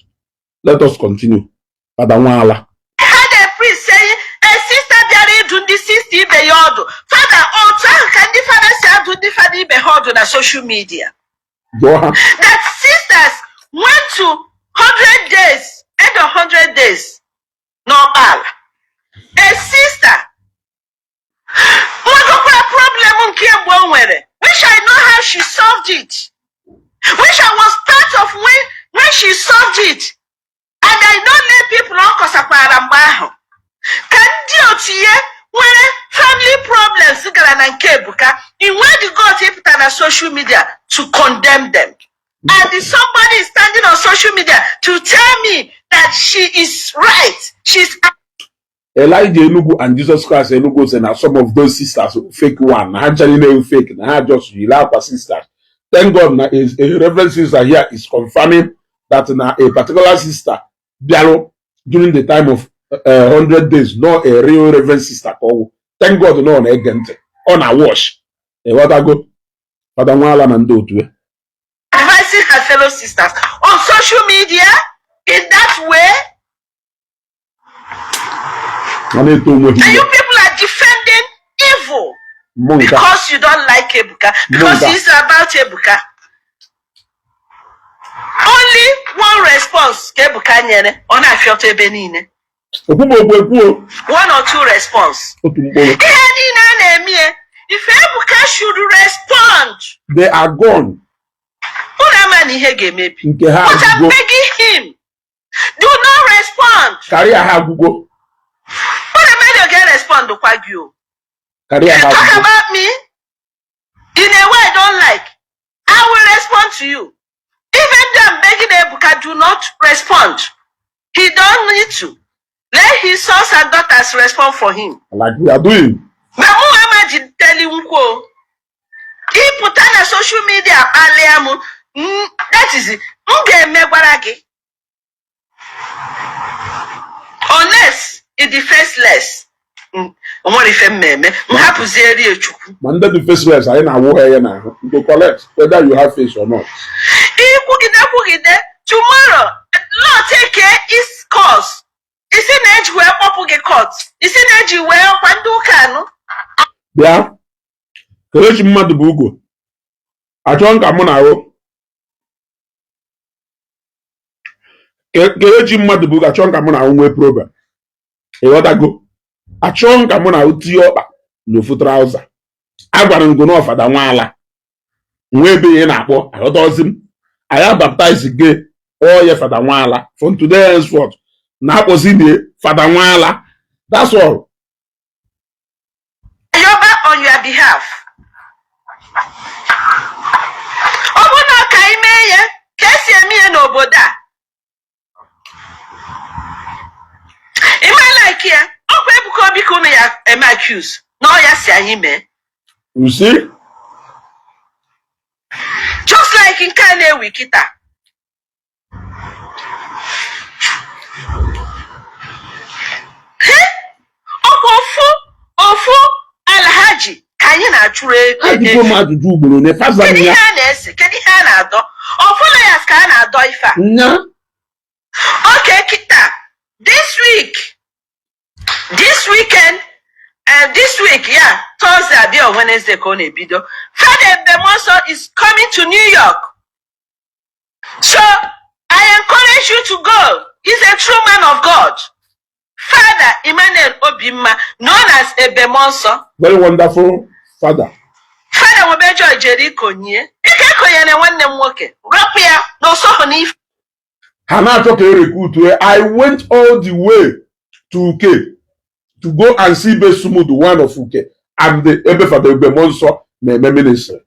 Let us continue. Fada Nwala. Had a priest saying a sister bịara ịdụ ndị sister ibe ya ọdụ. Fada, otu ahụ ka ndị fada si adụ ndị fada ibe ha ọdụ na social media. Jụọ ha. That sisters went to 100 days, end of 100 days n'ọkpala. A sister nwegokwara problem nke mgbe o nwere, which I know how she solved it, which I was part of when she solved it, and I know lay people ọ kọsakwara mgbe ahụ ka ndị otu ya nwere family problems gara na nke Ebuka. Inwe the guts ịpụta na social media to condemn them, and if somebody is standing on social media to tell me that she is right, she's Elijah Enugu and Jesus Christ Enugu say na some of those sisters fake one, na ha ncha niile fake, na ha just yiri akwa sisters. Thank God na a reverend sister here is confirming that na a particular sister bịarụ during the time of 100 days, not a real reverend sister ka ọwụ. Thank God na ọ na-ege ntị, ọ na wash. Ịghọtago? Fada Nwala na ndị otu ya. Advising her fellow sisters on social media in that way. Ọ na-eto onwe ha And you iwe. People are defending evil Mmụ nke a. because you don't like Ebuka, because Munga. It's about Ebuka. Only one response ka Ebuka nyere, ọ na-afịọta ebe niile. Okwubu okwu ekwuo. One or two response. Otu mkpụrụ. Ihe niile a na-eme, if Ebuka should respond, They are gone. Unu ama na ihe ga-emebi. Nke ha But I'm agwụgo. Begging him, do not respond. Karịa ha agwụgo. Unu eme ga-respond kwa gị o. Karịa If ha you talk agwụgo. About me in a way I don't like, I will respond to you. Even though I'm begging Ebuka, do not respond. He don't need to. Let his sons and daughters respond for him. Like we are doing. Ma mụ ama jideli nkwo o. Ịpụta na social media kpalia m, that is, m ga-emegwara gị. Unless it dị faceless. O nwere ife m eme, m hapụzieri ya Chukwu. Ma ndị dị faceless, anyị na-awụ ha ya n'ahụ. You go collect whether you have face or not. Ikwugide kwugide, tomorrow law take its course. Isi na-eji wee kpọpụ gị court, isi na-eji wee ọkwa ndị ụka anụ. Bịa Kelechi mmadụ bụ ugo achọọ ka mụ na ahụ Kelechi mmadụ bụ ugo achọọ ka mụ na ahụ nwee problem. Ịghọtago? Achọọ ka mụ na ahụ tinye ọkpa n'ofu trouser. Agwara m gị na ọfada nwaala nwee ebe ihe na-akpọ aghọtaozi m. Anyị baptize gị oye Fada Nwala. From today henceforth, Na-akpọzi die Fada Nwala. That's all. Yoba on your behalf. Ọ bụ na ka anyị mee ya ka esi eme ya n'obodo a. Ị ma like ya, ọkwa Ebuka Obi ka unu ya eme accuse na ọ ya si anyị mee. You see? Just like nke a na-ewi kịta. Ọkwa ofu ofu alhaji ka anyị na-achụrụ ego. Ajụgo m ajụjụ ugboro ole faza Kedu m ihe ya. a na-ese? Kedu ihe a na-adọ? Ọ followers ka a na-adọ ife a. Nya. Okay, kịta this week, this weekend, this week, yeah, Thursday abịa or Wednesday ka ọ na-ebido. Father Ebemoso is coming to New York. So I encourage you to go. He's a true man of God. Father Emmanuel Obimma, known as Ebemoso. Very wonderful father. Father Nwebejoy jere ikonye. Ike ekonyere nwanne m nwoke. Rapụ ya na osohụ n'ife. Ha na-achọ ka e recruit. I went all the way to Uke to go and see Besumudu, one of Uke, and the ebe Fada Ebemoso na-eme ministry.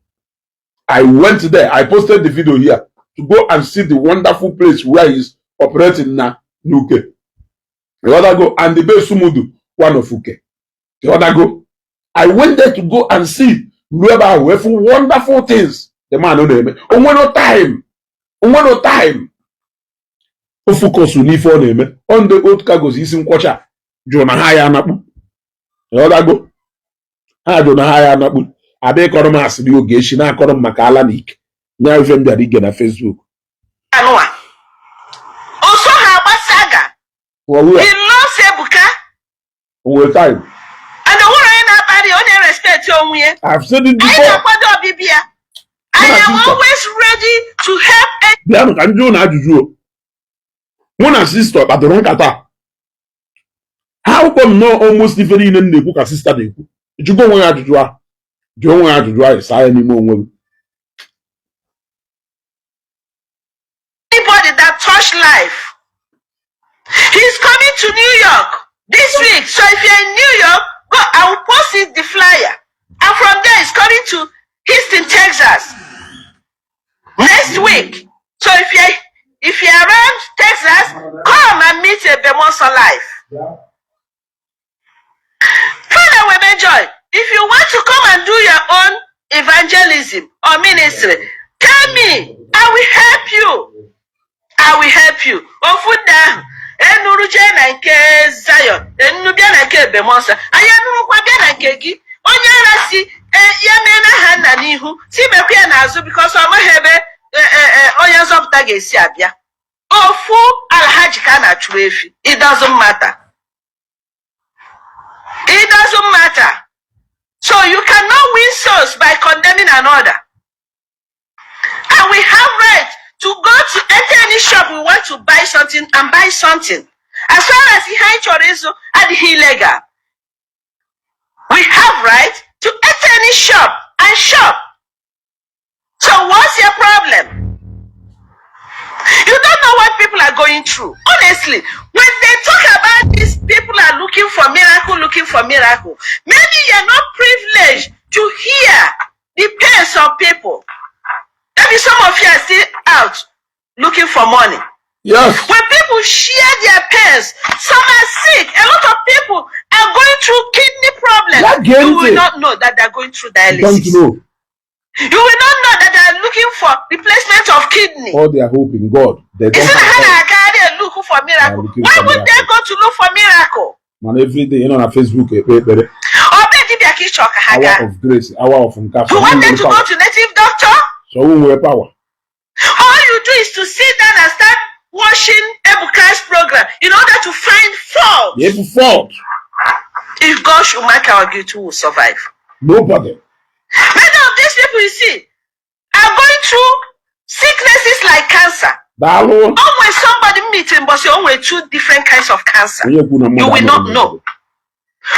I went there. I posted the video here to go and see the wonderful place where he's operating na n'Uke. The other go and the Besumudu, one of Uke. The other go. I went there to go and see ruo ebe ahụ wee fụ wonderful things the man na-eme. O nwero time. O nwero time. O focus n'ife ọ na-eme. On the old cargos isi nkwọcha jụrụ na ha ya anakpu. Ịghọtago? Ha jụrụ na ha ya anakpu. Abịa ịkọrọ m asịrị oge echi na-akọrọ m maka ala na ike. Nya ife m bịara ige na Facebook. Anụwa. Oso ha agbasaga. Ọwụ ya, He loves Ebuka. o nwere time. And o nwere onye na-akparị ya, ọ na-erespect onwe ya. I've said it Anyị before. na-akwado ọbịbịa ya. I Mụ na am sister. always ready to help Bịanụ ka m jụọ na ajụjụ o. Mụ na sister kpadoro nkata. How come no almost ife niile m na-ekwu ka sister na-ekwu? Jụgo onwe ya ajụjụ ahụ. Jụọ onwe ya ajụjụ ahụ, saa ya n'ime onwe gị. Anybody that touch life. He's coming to New York this week. So if you're in New York, go. I will post it, the flyer. And from there, he's coming to Houston, Texas next week. So if you're around Texas, come and meet Ebemoso life. Father Webejoy, if you want to come and do your own evangelism or ministry, tell me. I will help you. I will help you. Ofu nne ahụ enuru jee na nke Zion, enunu bịa na nke Ebemoso, anyị enurukwa bịa na nke gị. Onye ara si ya mee na ha nna n'ihu, si mekwa ya n'azụ because ọ maghị ebe onye nzọpụta ga-esi abịa. Ofu alhaji ka a na-achụrụ efi. It doesn't matter. It doesn't matter. So you cannot win souls by condemning another. And we have right to go to enter any shop we want to buy something and buy something. As far as ihe anyị chọrọ ịzụ adịghị illegal. We have right to enter any shop and shop. So what's your problem? You don't know what people are going through. Honestly, when they talk about these people are looking for miracle, looking for miracle, maybe you're not privileged to hear the pains of people. Maybe some of you are still out looking for money. Yes. When people share their pains, some are sick. A lot of people are going through kidney problems. Ya gee You will ntị. Not know that they're going through Don't dialysis. know. You will not know that they are looking for replacement of kidney. All their hope in God. They don't Is it have how hope. I look for miracle? Looking Why for would they miracle. go to look for miracle? Mana everyday ị nọ na Facebook ekpe ekpere. Ọ bụ dibịa ka ị chọrọ ka ha Hour gaa. of grace, hour of nka. You want them to go to native doctor? So who nwere power? All you do is to sit down and start watching Ebuka's program in order to find fault. The able fault. If God should mark our guilt, who will survive? Nobody. Many of these people you see are going through sicknesses like cancer. Daalụ. Always somebody meeting, but only two different kinds of cancer. Onye kwu na mmadụ You will not anọghị. Know.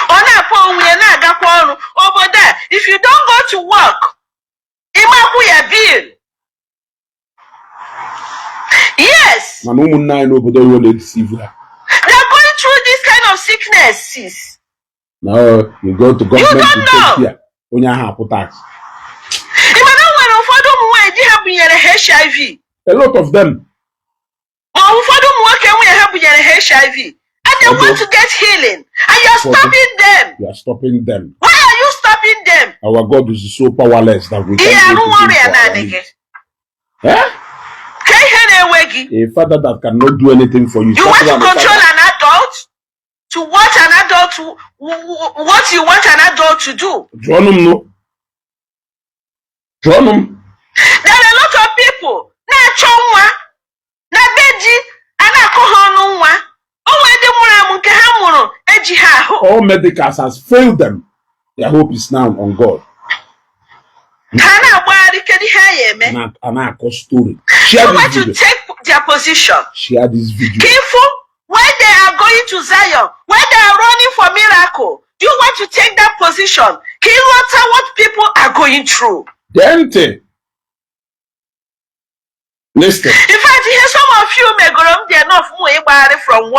Ọ na-akpọ onwe ya na-agakwa ọrụ obodo a. If you don't go to work, ịmakwụ ya bill. Yes. Mana ụmụnne anyị n'obodo oyibo na-edeceive ha. There kind of sicknesses. Now you go to government Don't to take know. care. Onye ahụ akwụ tax. Ị ma na o nwere ụfọdụ ụmụ nwaanyị di ha bunyere HIV, A lot of them. ma ụfọdụ ụmụ nwoke nwunye ha bunyere HIV, and they Ụfọdụ. Want to get healing, and you're Ụfọdụ. Stopping them. You are stopping them. Why are you stopping them? Our God is so powerless that we Ihe can't arụ go to him ọrịa for our naanị gị. needs. Eh? Ka ihe na-ewe gị? A father that cannot do anything for you. You want That to one, a control father. an adult to what an adult what you want an adult to do. Jụọnụ m nụ. Jụọnụ m. There are a lot of people na-achọ nwa na be di, a na-akọ ha ọnụ nwa. O nwere ndị mụrụ amụ nke ha mụrụ eji ha ahụ. All medicals has failed them. Their hope is now on God. Ha na-agbagharị kedu ihe a ya eme. A na-akọ story. Share You this want to video. Take their position. Share this video. Careful when they are going to Zion, when they are running for miracle. Do you want to take that position? Ka ịghọta what people are going through. Gee ntị. Listen. In fact, ihe some of you megoro m dị enough mụ ịgbagharị from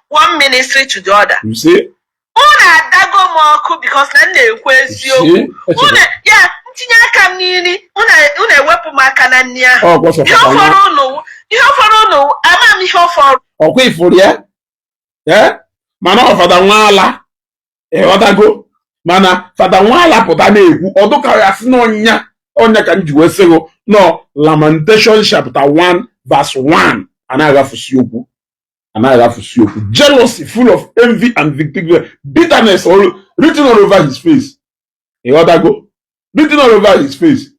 one ministry to the other. You see? Unu adago m ọkụ because na m na-ekwu eziokwu. See? Unu ya ntinye aka m n'ili, unu ewepụ m aka na nri ahụ. Ọ gwọsọ. Ihe fọrọ unu, ihe fọrọ unu, ama m ihe fọrọ. Ọkwa ifuru ya, ee, mana ọ Fada Nwala, ịghọtago? Mana Fada Nwala pụta na-ekwu ọdụka ya sị na ọnya ọnya ka m ji wee sịgụ nọ Lamentation chapter 1 verse 1. Anaghị aghafusi okwu, anaghị aghafusi okwu. Jealousy, full of envy and victory, bitterness all written all over his face, ịghọtago? Written all over his face.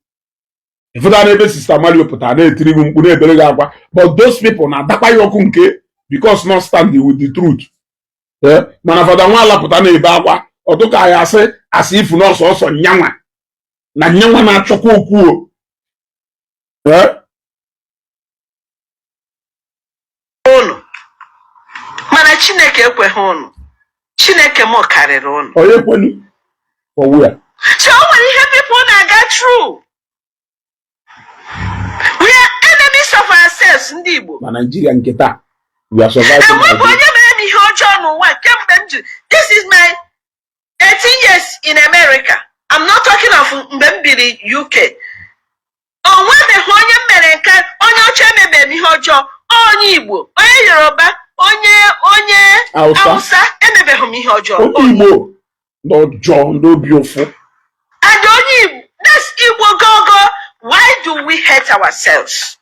Ịfụta n'ebe Sister Mario pụtara na-etiri gị mkpu, na-ebere gị akwa, but those people na-adakwa ya ọkụ nke because not standing with the truth. Eh, mana Fada Nwala pụta na-ebe akwa, ọtụka ya asị asị ifu na ọsọsọ nyanwa na nyanwa na-achọkwa okwu o. Eh? Unu mana Chineke ekweghị unu. Chineke m karịrị unu. Onye kwenu for where? So o nwere ihe people na-aga through. We are enemies of ourselves, ndị Igbo. Na Nigeria nke taa, we are surviving Enwebụ by onye mere m ihe ọjọọ n'ụwa kemgbe m ji. This is my 18 years in America. I'm not talking of mgbe m biri UK. O nwebeghị onye m mere nke onye ọcha emebeghị m ihe ọjọọ. Onye Igbo, onye Yoruba, onye Hausa. Hausa emebeghị m ihe ọjọọ. Onye Igbo ndị ọjọọ, ndị obi ụfụ. And onye Igbo, that's Igbo gogo. Why do we hate ourselves?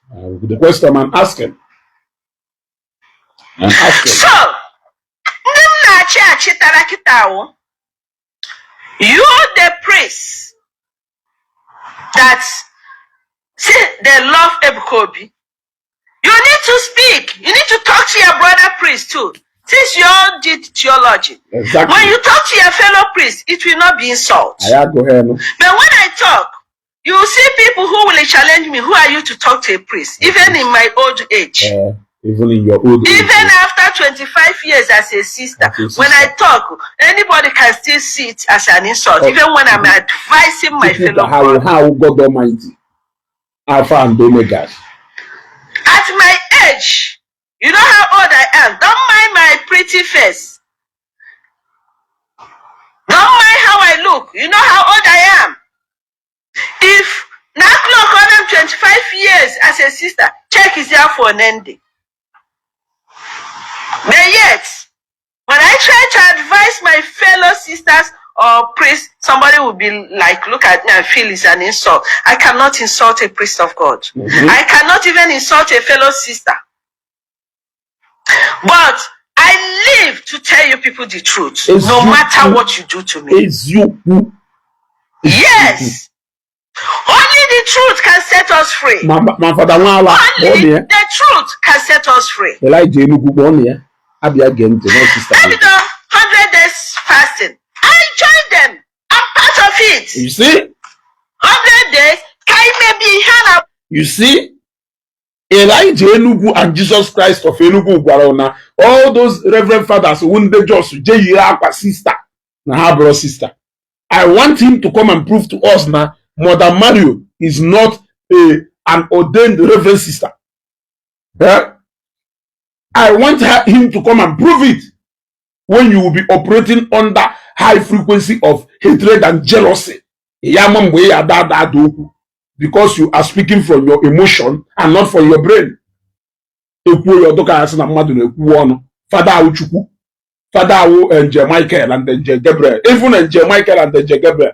The question I'm asking, I'm asking. So ndị m na-achị achịtara kịta awụ you, the priest that say they love Ebuka Obi. You need to speak. You need to talk to your brother priest too, since you all did theology. When you talk to your fellow priest, it will not be insult. Anyị agụghị elu. But when I talk, you will see people who will challenge me. "Who are you to talk to a priest?" Even in my old age. Even in your old age. Even after 25 years as a sister, As a sister. when I talk, anybody can still see it as an insult, Oh. even when I'm advising my Chukwu fellow ka ha wụ brother. ha wụ God Almighty, Alpha and Omega. At my age, you know how old I am. Don't mind my pretty face. Don't mind how I look. You know how old I am. If now clock on them 25 years as a sister, check is there for an ending. But yet, when I try to advise my fellow sisters or priests, somebody will be like, look at me and feel it's an insult. I cannot insult a priest of God. I cannot even insult a fellow sister. But I live to tell you people the truth, no Eziokwu. Matter what you do to me. Eziokwu. Yes. Only the truth can set us free. Ma Fada Nwala kpọọ Only ya. The truth can set us free. Elijah Enugwu kpọọ ya, abịa gee ntị na sister. Ebido 100 days fasting. I joined them. I'm part of it. You see? 100 days. Ka imebi ihe na You see, Elijah Enugu and Jesus Christ of Enugu gwara na all those reverend fathers wu ndị jos jee yiri akwa sister na ha bụrụ sister. I want him to come and prove to us na Mother Mario is not an ordained reverend sister. Eh? I want him to come and prove it. When you will be operating under high frequency of hatred and jealousy, ya ama mgbe ya ada ada ada okwu, because you are speaking from your emotion and not from your brain. Ekwuo ya ọdụka ya sị na mmadụ na-ekwu ọnụ. Fada awụ Chukwu, Fada awụ Angel Michael and Angel Gabriel. Even Angel Michael and Angel Gabriel,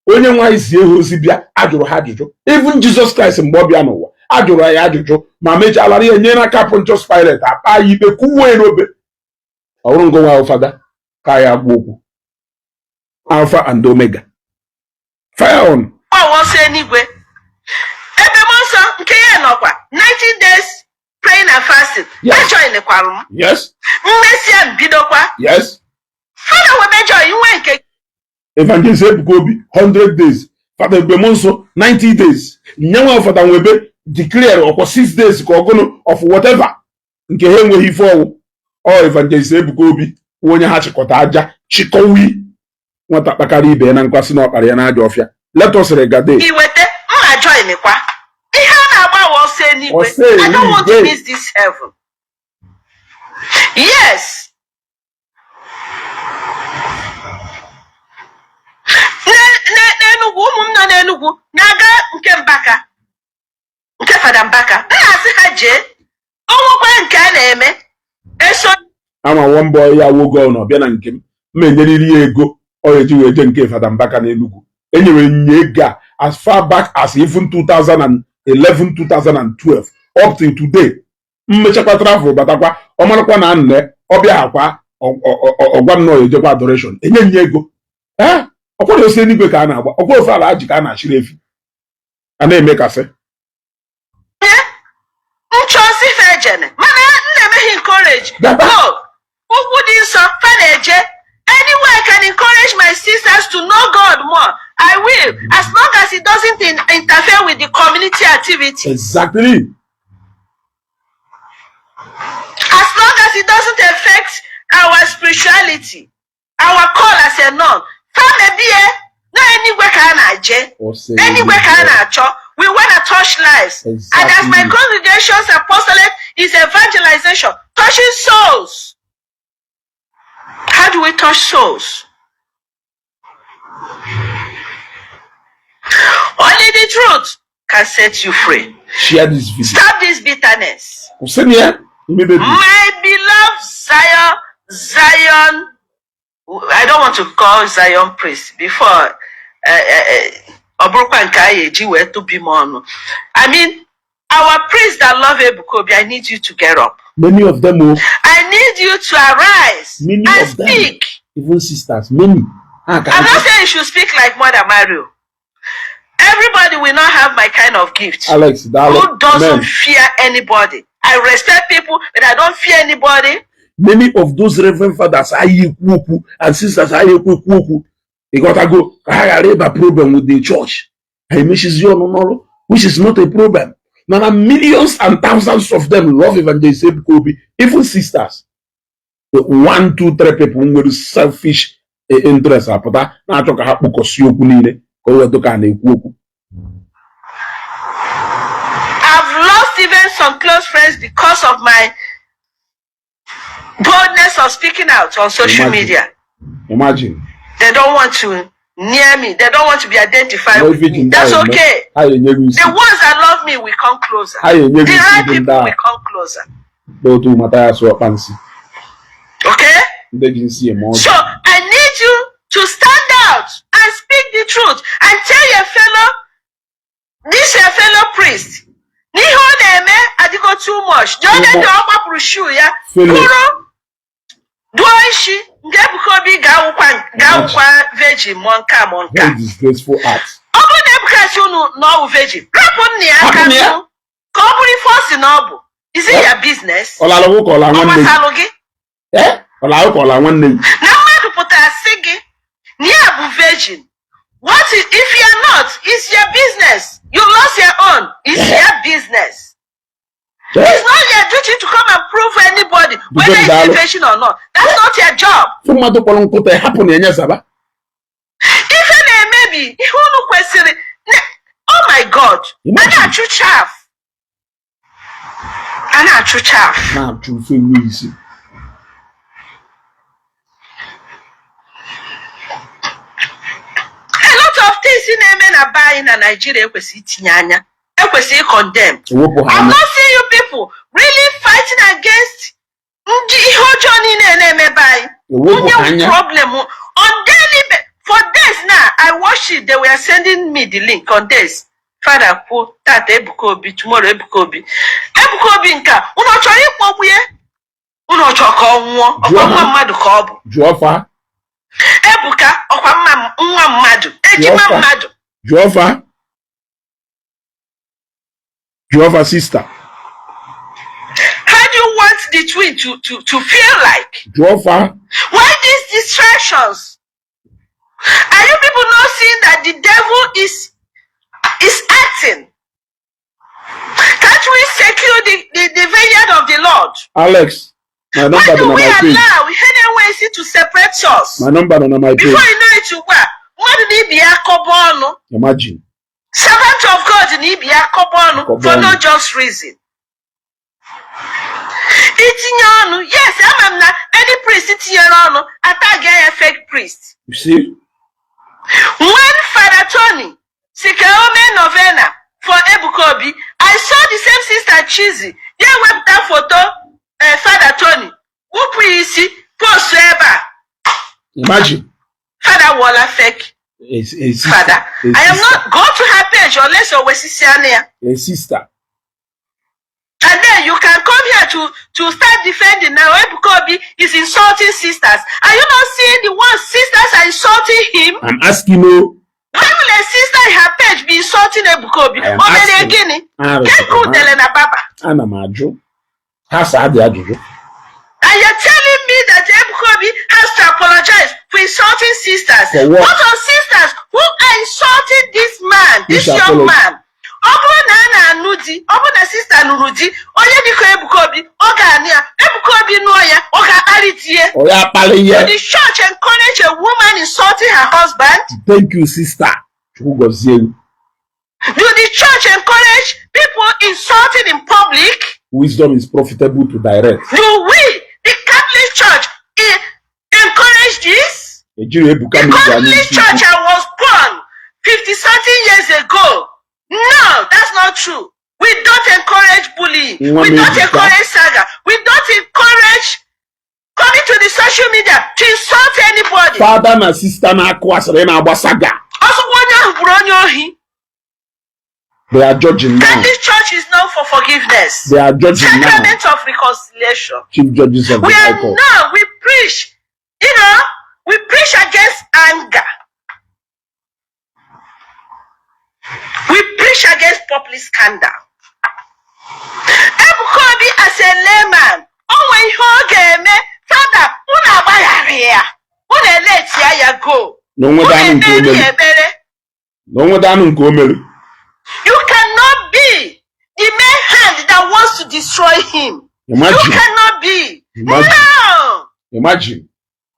onye nwaanyị si ehe ozi bịa, ajụrụ ha ajụjụ. Even Jesus Christ, mgbe ọ bịa n'ụwa, ajụrụ ya ajụjụ ma mechaa ya nye n'aka Pontius Pilate, akpa ya ikpe, kwuwe ya n'obe. Ọ bụrụ ngụ nwa fada ka ya agwa okwu. Alpha and Omega, fire on. Gbawa ọsọ eluigwe. Ebe m nsọ nke ya nọkwa 90 days praying and fasting. Ajoinikwara m. Mmesịa m bidokwa. Fada webe join nwe nke. Evangelist Ebuka Obi, 100 days. Fada Ebube Nsọ, 90 days. Nyanwa Fada Nwebe declare ọkwa 6 days ka ọgụnụ of whatever nke ha enweghị ife ọwụ. Ọ Evangelist Ebuka Obi wụ onye ha chịkọta aja chịkọwi nwata kpakara ibe ya na nkwasị na ọkpara ya n'ajọ ọfịa. Let us regade. Iweta mma joinikwa ihe a na-agbawa ọsọ eluigwe. Ọsọ I don't want to eluigwe. miss this heaven. Yes. N'Enugwu, ụmụ m nọ n'Enugwu na-aga nke Mbaka, nke Fada Mbaka. M na-asị ha jee o nwekwa nke a na-eme eso. Ama one boy ya wogo ọ bịa na nke m, m enyeriri ya ego ọ eji wee jee nke Fada Mbaka n'Enugwu. Enyere nye ego a as far back as even 2011, 2012, up till today. Mmechakwa travel batakwa, ọ marakwa na nne ọ bịa akwa ọgwa m na ọ ejekwa adoration, enye nye ego. Ee, ọkwara ose eluigwe ka a na-agba ọkwa ofe ala ji ka a na-achịrị efi a na-emekasị. Nchọsi fejene mana m na-emeghe encourage. Gaba. Go ugwu dị nsọ fa na-eje. Anywhere I can encourage my sisters to know God more, I will, as long as it doesn't interfere with the community activity. As long as it doesn't affect our spirituality, our call as a nun. Fa mebie na enigwe ka a na-eje. Ose Enigwe ka a na-achọ. We wanna touch lives. And as my congregation's apostolate is evangelization, touching souls. How do we touch souls? Only the truth can set you free. Share this video. Stop this bitterness. Kwụsịnụ ya imebebi. My beloved Zion, Zion, I don't want to call Zion priest before ọ bụrụkwa nke a eji wee tụbi m ọnụ. I mean, our priests that love Ebuka Obi, I need you to get up. Many of them o. I need you to arise Many and of them. speak. Even sisters, many ha ka I'm not saying you should speak like Mother Mario. Everybody will not have my kind of gift. Alex, daalụ. Who doesn't Men, fear anybody. I respect people, but I don't fear anybody. Many of those reverend fathers anyị ekwu okwu and sisters anyị ekwu ekwu okwu, ịghọtago, ka ha ghara ịba problem with the church, ha emechizi ọnụ n'ọrụ, which is not a problem. Mana millions and thousands of them love Evangelist Ebuka Obi, even sisters. One, two, three people nwere selfish interest apụta na-achọ ka ha kpụkọsie okwu niile ka o wee dịka a na-ekwu okwu. I've lost even some close friends because of my boldness of speaking out on social Imagine. media. Imagine. They don't want to near me. They don't want to be identified No with me. virgin That's die, okay. Ha enye gị isi. The ones that love me will come closer. Ha enye gị The isi right dị ndị people a will come closer. n'otu mata ya sụọ kpansi. Okay? Ndị ji nsi eme ọjọọ. So I need you to stand out and speak the truth and tell your fellow, this your fellow priest, n'ihe ọ na-eme adịgo too much. The other day ọ gbapụrụ shoe ya, Fellow. kụrụ duo isi nke Ebuka Obi ga-awụkwa virgin mụọ nke a mụọ nke a. Very disgraceful act. Ọ bụrụ na Ebuka si unu na ọ wụ virgin, rapụ nna ya aka. Hapụ ya. Nụ ka ọ bụrụ ife ọ sị na ọ bụ. Is it your business? Ọ lara nwoke, ọ lara Ọ nwanne gị. gbasalụ gị? Eh? Ọ lara ka ọ lara nwanne gị. Na mmadụ pụtara sị gị na ya bụ virgin, what is, if you are not, it's your business. You lost your own, it's your business. Eh? It's not your duty to come and prove anybody whether it's a Daalụ. virgin or not. That's not your job. Fụ mmadụ kpọrọ nkụta, hapụ na enye zaba. Ife na-emebi ihe unu kwesịrị oh my God, a Imagine. na-achụ chaff, a na-achụ chaff. Na-achụ mfe nwe isi. be anyị na Nigeria ekwesịghị itinye anya, ekwesịghị condemn. Ewepụ ha I'm anya. not seeing you people really fighting against ndị ihe ọjọọ niile na-eme be anyị. Ewepụ ha Onye anya. problem on daily for days now. I watch it. They were sending me the link on days. Father kwuo tata Ebuka Obi, tomorrow Ebuka Obi, Ebuka Obi nke a. Unu ọ chọrọ ịkpọgbu ya? Unu ọ chọrọ ka ọ nwụọ? Ọkwa Jụọ nwa ha. mmadụ ka ọ bụ. Jụọ fa. Ebuka ọkwa nwa mmadụ, ejima Jụọ fa. mmadụ. Jụọ fa. Jụọ fa, sister. How do you want the twin to feel like? Jụọ fa. Why these distractions? Are you people not seeing that the devil is acting? Can't we secure the vineyard of the Lord? Alex, my Why number do dị na we my page. allow ihe to separate us? My number nọ na my page. Before you know it, ugbu a, mmadụ na ibi ya akọba ọnụ. Imagine. Servant of God na ibi ya akọba ọnụ Akọba for no ọnụ. just reason. Itinye ọnụ, yes, ama m na any priest tinyere ọnụ, atag ya fake priest. You see? When Father Tony si ka o mee novena for Ebuka Obi, I saw the same sister Chizzy ya ewepụta foto Father Tony, wụpụ ya isi, post ebe a. Imagine. Father wọla fake A sister. father. A I am sister. not go to her page unless o wesisi anụ ya. A sister. And then you can come here to start defending now. Ebuka Obi is insulting sisters. Are you not seeing the ones sisters are insulting him? I'm asking you. Why will a sister in her page be insulting Ebuka Obi? I am O mere asking. gịnị? Arụsị Ke ka udele na baba? Ana m ajụ. Ha saa dị ajụjụ. And you're telling me that Ebuka Obi has to apologize for insulting sisters? For what? What of sisters who are insulting this man, Which this young apology? man? Ọ bụrụ na a na-anụ di, ọ bụrụ na sister nụrụ di, onye dịka Ebuka Obi, ọ ga-anụ ya. Ebuka Obi nụọ ya, ọ ga-akparị di ya. Ọ ya akpali ihe. The church encourage a woman insulting her husband? Thank you, sister. Chukwu gọzie gị. Do the church encourage people insulting in public? Wisdom is profitable to direct. Do we, the Catholic Church, encourage this? Ejiri Ebuka The m iji anya Catholic isi. Church I was born 50 something years ago. No, that's not true. We don't encourage bullying. Nwa We m don't Ebuka. encourage saga. We don't encourage coming to the social media to insult anybody. Father na sister na-akụ asịrị na-agba saga. Ọsọkwa onye ahụ bụrụ onye ohi. They are judging now. Catholic Church is known for forgiveness. They are judging now. Sacrament of reconciliation. Chief judges of the We High are Court. now, we preach, we preach against anger. We preach against public scandal. Ebuka Obi as a layman, o nwee ihe ọ ga-eme, Father, unu agbaghara ya. Unu eletia ya go. Na Unu onwede anụ nke o ekpere ya mere. ekpere. Na onwede anụ nke o mere. You cannot be the main hand that wants to destroy him. You Imagine. cannot be. Imagine. No! Imagine.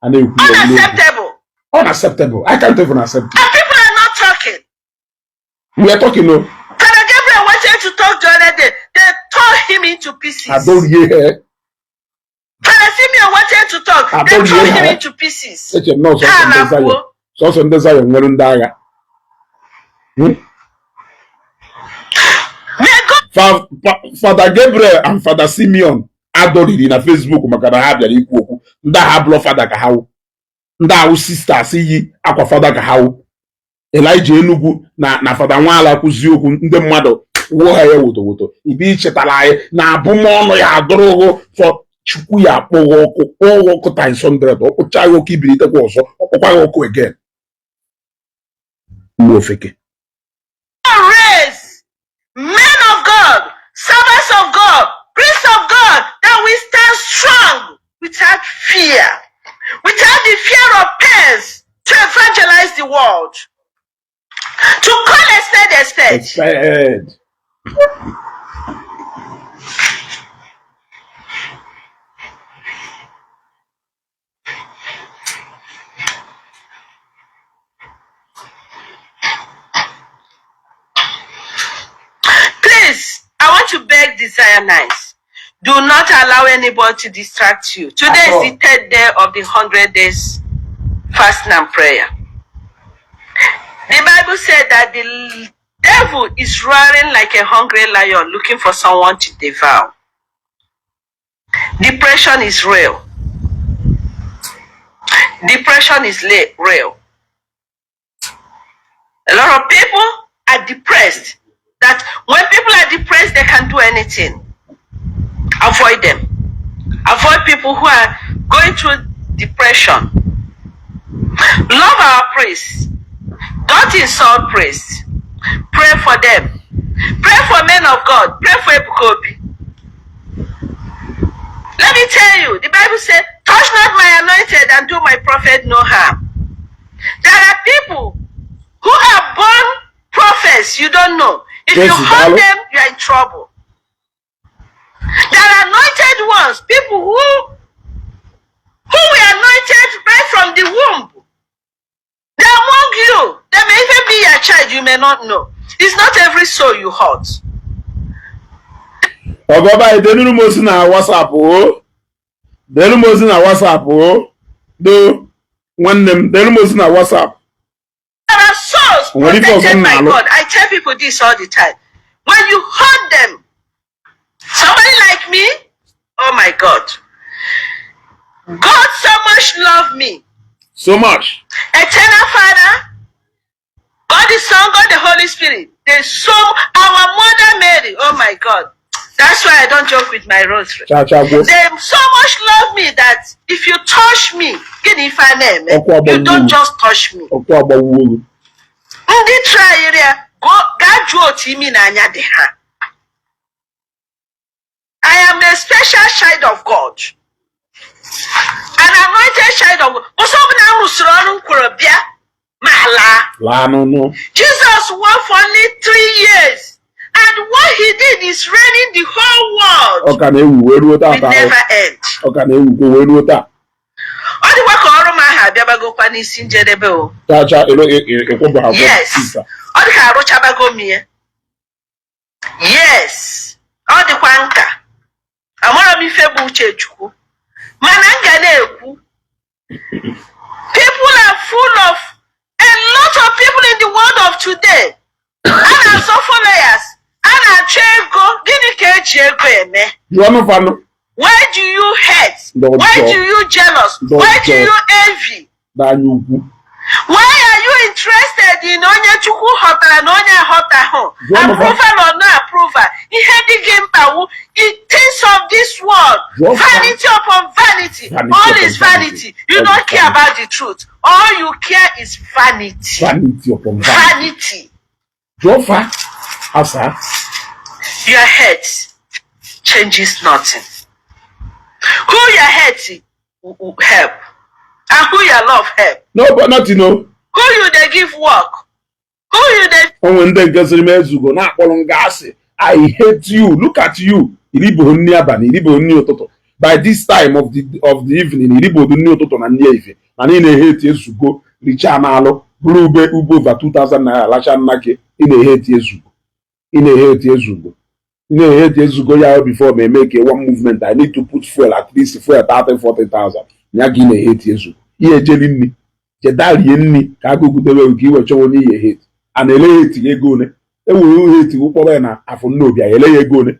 A na-ekwu ya n'okwu. Unacceptable. Unacceptable. I can't even accept it. And people are not talking. We are talking no. Father Gabriel wanted to talk the other day. They tore him into pieces. Adorie he. Father Simeon wanted to talk. They Adorie tore him he. into pieces. Eche m na ọsọsọ Ha ndị Zion. na-akwuo. Sọsọ ndị Zion nwere ndị agha. May God Father Gabriel and Father Simeon adọriri na Facebook maka na ha bịara ikwu okwu. Ndị agha bụrụ fada ka ha wụ. Ndị ahụ sisters yi akwa fada ka ha wụ. Elijah Enugu na Fada Nwala kwụzi okwu, ndị mmadụ wuo ha ya woto woto. Ibe ichetara anyị na abụmọnụ ya adụrụghụ fọ Chukwu ya akpọghị ọkụ, kpọọ gị ọkụ times 100, ọkpụcha ya ọkụ, ibilitekwa ọzọ, ọkpọkwa ya ọkụ again. Uwe ofeke. Raise men of God, servants of God, priests of God, that we stand strong without fear, without the fear of pains, to evangelize the world, to call a spade a spade. Spade. Please, I want to beg the Zionites, do not allow anybody to distract you. Today At is all. the third day of the 100 days fasting and prayer. The Bible said that the devil is roaring like a hungry lion, looking for someone to devour. Depression is real. Depression is real. A lot of people are depressed. That when people are depressed, they can do anything. Avoid them. Avoid people who are going through depression. Love our priests. Don't insult priests. Pray for them. Pray for men of God. Pray for Ebuka Obi. Let me tell you, the Bible said, "Touch not my anointed and do my prophet no harm." There are people who are born prophets you don't know. If you hurt Daalụ. Them, you are in trouble. There are anointed ones, people who were anointed right from the womb. They're among you. They may even be your child, you may not know. It's not every soul you hurt. Ọgọba, denuru m ozi na WhatsApp o. Delu m ozi na WhatsApp o. Do nwanne m, delu m ozi na WhatsApp. There are souls Nwere ife ọzọ protected m by na-alụ. God. I tell people this all the time. When you hurt them, somebody like me, oh my God. God so much loved me. So much. Eternal Father, God the Son, God the Holy Spirit. They so our Mother Mary. Oh my God. That's why I don't joke with my rosary. Cha cha gwụ. They so much love me that if you touch me, gịnị ife a na-eme? Ọkụ agbawuo. You don't just touch me. Ọkụ agbawuo gị. Ndị tryiri ya, gaa jụọ otu imi na anya dị ha. I am a special child of God. An anointed child of God. Ọsọ ọbụla m rụsịrị ọrụ m kwuru bịa ma laa. Laa n'ụnụ. Jesus worked for only 3 years. And what he did is reigning the whole world Ọ ka na-ewu wee ruo will taa ahụ. Never end. Ọ ka na-ewukwo wee ruo taa. Ọ dịkwa ka ọrụ m ahụ abịabagokwa n'isi njedebe o. Cha cha elo ịkwụbụ agwụ. Yes. Sister. Ọ dị ka arụchabago m ya. Yes. Ọ dịkwa nka. Amara m ife bụ uche Chukwu. Mana m ga na-ekwu. People are full of a lot of people in the world of today. A na-azọ followers. A na-achọ ego. Gịnị ka eji ego eme? Jụọnụ fanụ. Why do you hate? Ndị Why ọjọọ. Do you jealous? Ndị Why do ọjọọ. You envy? N'anya ukwu. Why are you interested in onye Chukwu ghọtara na onye aghọtahụ? Jụọ m fa. Approval or no approval? Ihe dị gị mkpa wụ the things of this world. Jụọ fa. Vanity upon vanity. Vanity All upon is vanity. Vanity. You All don't is care vanity. About the truth. All you care is vanity. Vanity upon vanity. Vanity. Jụọ fa. Asa. Your hate changes nothing. Who your hate will help, and who your love help. No, but nothing o. Who you dey give work? Who you dey Onwe ndị nke sịrị m ezugo na-akpọrọ nga asị, "I hate you, look at you." Iribo nri abalị, iribo nri ụtụtụ. By this time of the evening, iribo nri ụtụtụ na nri ehihie na niile hate ezugo richaa n'alụ bụrụ ube ube over 2000 naira lacha nna gị. Ị na-ehate ezugo, ị na-ehate ezugo, ị na-ehate ezugo ya. Before ma eme ka one movement, I need to put fuel, at least fuel 30 40,000 ya ka ị na-ehate ezugo. Ihe ejeli nri cheta rie nri ka agụgidebe ka iwe chọwa onye ihe hate a na-ele ya etighị ego one ewuru ha etigwu kpọrọ ya na afọ nnobi a ele ya ego one.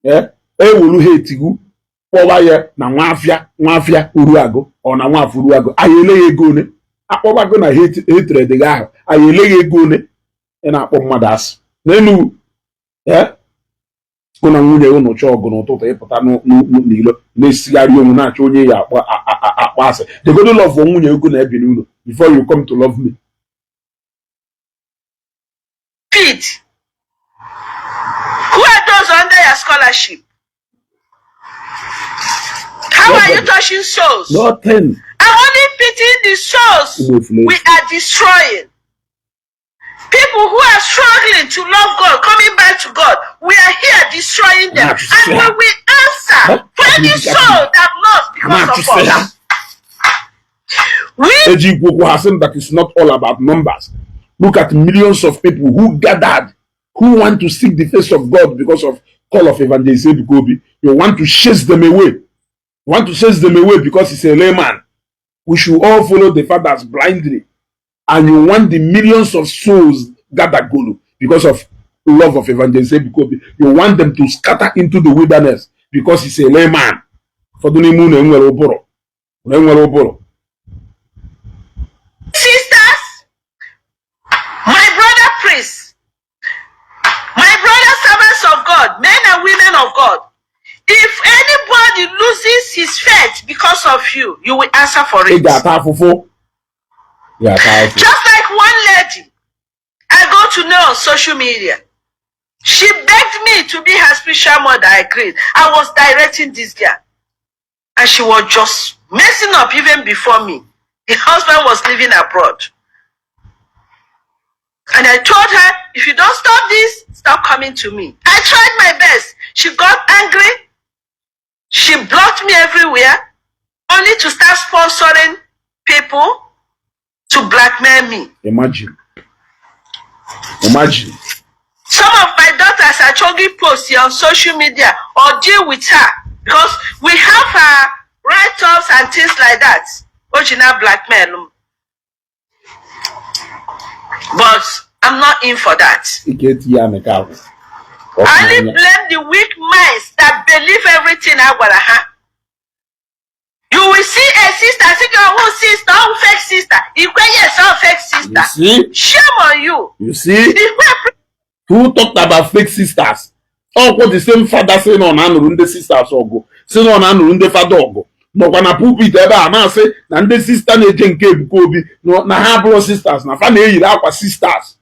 Ee, ewuru ha etigwu kpọwa ya na nwafịa nwafịa uruagụ ọ na nwafọ uruagụ anyị ele ya ego one akpọbago na hatred gị ahụ anyị ele ya ego one. Ị na-akpọ mmadụ asị n'Enugu. Ee, hụ na nwunye unu chọọ ọgụ n'ụtụtụ ịpụta n'ilo na-esigharị onwe na-achọ onye ya akpọ akpọ asị. Jegodo love nwunye ego na-ebi n'ụlọ before you come to love me. Feed? Who are those under your scholarship? How are you Nobody. Touching souls? Nothing. I'm only pitying the souls Ụmụ efulefu. We are destroying. People who are struggling to love God, coming back to God, we are here destroying them. And when we answer Huh? for any soul that lost because of us, we Eji ikwu okwu ha sị m that it's not all about numbers. Look at millions of people who gathered, who want to seek the face of God because of call of Evangelist Ebuka Obi. You want to chase them away. You want to chase them away because he's a layman. We should all follow the fathers blindly. And you want the millions of souls gather because of love of Evangelist Ebuka Obi. You want them to scatter into the wilderness because he's a layman. Ụfọdụ n'ime unu enwere ụbụrụ. Unu enwere ụbụrụ. Sisters, my brother priests, my brother servants of God, men and women of God, if anybody loses his faith because of you, you will answer for Ị it. ga-ata afụfụ. Ị ga-ata afụfụ. Just like one lady I go to know on social media. She begged me to be her spiritual mother. I agreed. I was directing this girl. And she was just messing up even before me. The husband was living abroad. And I told her, if you don't stop this, stop coming to me. I tried my best. She got angry. She blocked me everywhere, only to start sponsoring people to blackmail me. Imagine. Imagine. Some of my daughters are choking posts here on social media or deal with her because we have her write-ups and things like that. Original blackmail. But I'm not in for that. Ị ga-eti ya nke ahụ. I only blame the weak minds that believe everything agwara ha. You will see a sister say, oh, sister, oh, fake sister. Ikwe, yes, oh, fake You sister. see? Shame on you. You see? Ikwe. Who talked about fake sisters? Ọkwa the same father sị na ọ na-anụrụ ndị sisters ọgụ, sị na ọ na-anụrụ ndị fada ọgụ, nọkwa na pulpit ebe a na-asị na ndị sista na-eje nke Ebuka Obi na ha abụrụ sisters, na fa na-eyiri akwa sisters.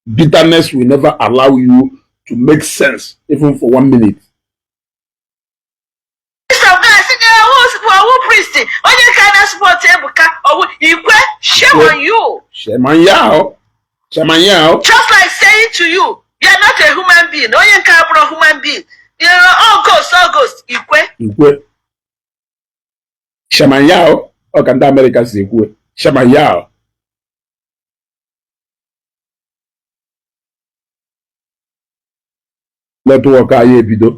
Bitterness will never allow you to make sense even for one minute. Priest of God sị gị, owu priest onye ka na support Ebuka owu ikwe, shame on you. Shame on you. Shame on you. Just like saying to you, you are not a human being, onye nke abụrụ human being, you know, all ghost, all ghost, ikwe. Ikwe. Shame on you. Ọ ka ndị Amerịka si ekwu. Shame on you. Network anyị ebido.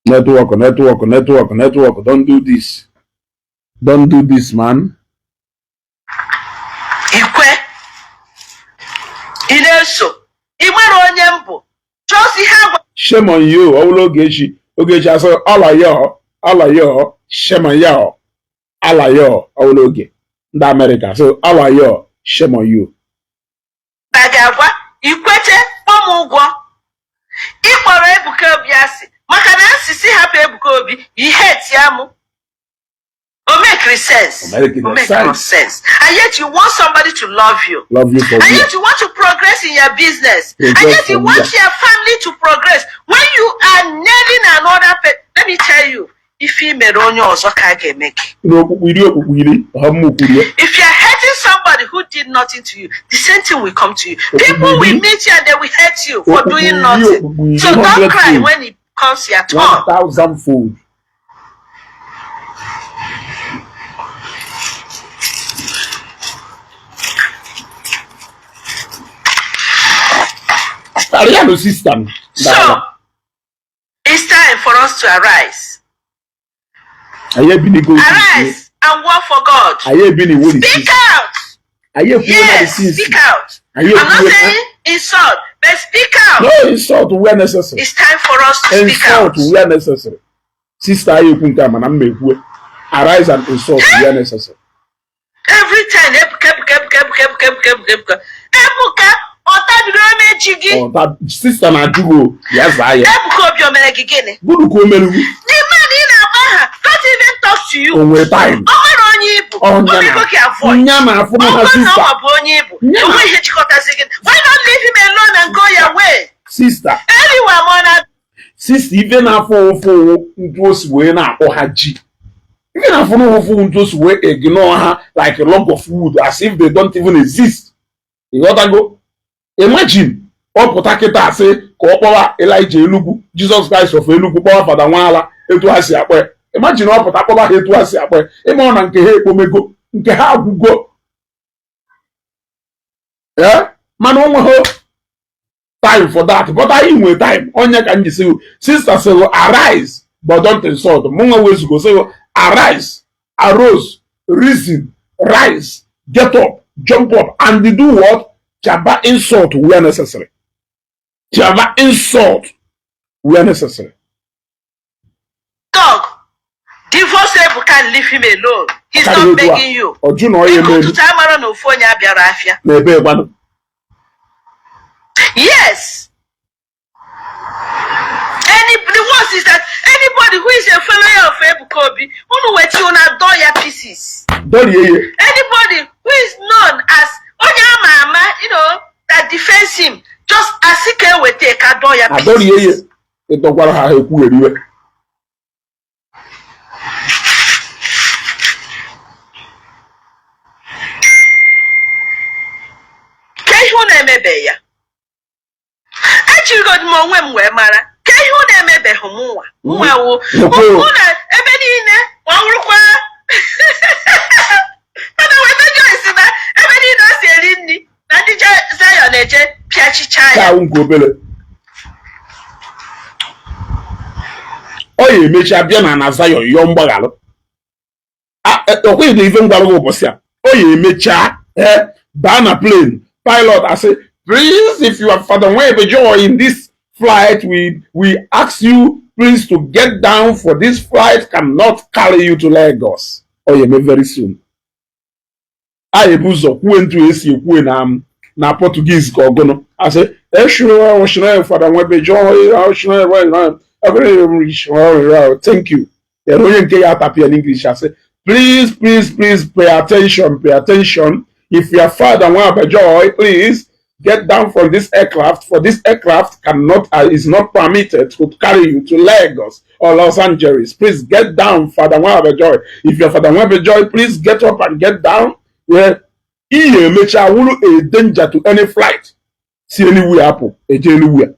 Network, network, network, network. Don't do this. Don't do this, man. Ikwe. Ị na-eso. Ị nwere onye mbụ. Just ihe agwa. Shame on you. Ọ bụrụ Ogechi. Ogechi asị ala yo, ala yo, shame on you. Ala yo, ọ bụrụ oge. Ndị Amerịka sị ala yo, shame on you. A ga-agwa ikwete kpọm ụgwọ. Ị kpọrọ Ebuka Obi asị maka na asịsị hapụ Ebuka Obi ihe tia mụ. O make sense. O make O make no sense. And yet you want somebody to love you. Love you for And where? yet you want to progress in your business. And Progress yet you for want where? your family to progress. When you are nailing another person, let me tell you, if you mere onye ọzọ ka a ga-eme gị. N'okpukpu iri okpukpu iri, ọha mma kwuru ya. If you are hating somebody who did nothing to you, the same thing will come to you. People will meet you and they will hate you for doing nothing. So don't cry when it comes your turn. 1,000 fold. Ariano system. So it's time for us to arise. Arise and work for God. Speak out. Yes, speak out. I'm not saying insult, but speak out. No insult where necessary. It's time for us to speak out. Insult where necessary. Sister anyị ekwu nke a mana mma ekwue. Arise and insult where necessary. Every time, Ebuka, Ebuka, Ebuka, Ebuka, Ebuka, Ebuka, Ebuka, Ebuka. Ebuka, ọ tabiri omeji gị. Ọ ta sister na-ajụ gị ya zaa ya. Ebuka Obi o mere gị gịnị? Gụnụ ka o merugwu? The man ị na-agba aha don't even talk to you. O nwere time. Ọ nwere onye ibu. Ọ O nya biko na ka avoid. nya na-afụ na Ọ ha bụrụ na sister. ọ bụ onye ibu. Nya O na nweghị ihe jikọtazi gị. Why not leave him alone and go your way? Sister. Anyway, I'm on a Sister, ife na-afụ ụfụ ntu o si wee na-akpọ ha ji. Ife na-afụ ụfụ ntu o si wee ignore ha like a log of wood as if they don't even exist. Ịghọtago? Imagine ọ pụta kịta asị ka ọ kpọwa Elijah Enugwu, Jesus Christ of Enugwu, kpọwa Fada Nwala etu ha si akpọ ya. Imagine ọ pụta kpọba ha etu ha si akpọ ya. Ịma ọ na nke ha ekpomego, nke ha agwụgo. Ee, mana o nweghị time for that, but anyị nwe time. Onye ka m ji sị sister sịrị arise but don't insult. Mụ nwa wezugo sịrị Arise, arose, reason, rise, get up, jump up, and do what? Chaba insult where necessary. Chaba insult where necessary. Dog, divorce Ebuka and leave him alone. He's not begging you. Ọjụ na ọya Ego emelu ụtụtụ amara na ofu onye abịara afịa. na ebe gbanụ. Yes. The worst is that anybody who is a follower of Ebuka Obi, unu weta unu adọ ya pieces. Dọrie ya. Anybody who is known as onye ama ama, that defends him, just asị ka eweta ka dọ ya Adọrie ya. pieces. Ịdọkwara ha ha ekwugheri iwe. Ka ihe unu emebe ya. Ejirigodu m onwe m wee mara ka ihe unu emebeghị m nwa nwa wo Ekwe. na ebe niile ma ọ bụrụkwa mana weta Joyce na ebe niile o si eri nri na ndị Zion eje pịachicha Nke ya. ahụ nke obere. Ọ ya emecha bịa na na Zion yọọ mgbaghalụ. Ọkweghị na ife ngwara gị ụbọchị a. Ọ ya emechaa baa na plane, pilot asị, please, if you are Father Nwebe Joy in this flight, we ask you please to get down, for this flight cannot carry you to Lagos. Ọ ya eme very soon. A ebu ụzọ kwue ntu esi ekwue na Portuguese ka ọgụnụ asị eshure Father Nwebe Joy, thank you. Ere onye nke ya atapịa n'English asị, please, please, please pay attention, pay attention. If your Father Nwebe Joy, please get down from this aircraft, for this aircraft cannot is not permitted to carry you to Lagos or Los Angeles. Please get down, Father Nwebe Joy. If your Father Nwebe Joy, please get up and get down. Yeah. Ihe emecha wụrụ a danger to any flight. Si anywhere apụ eje anywhere.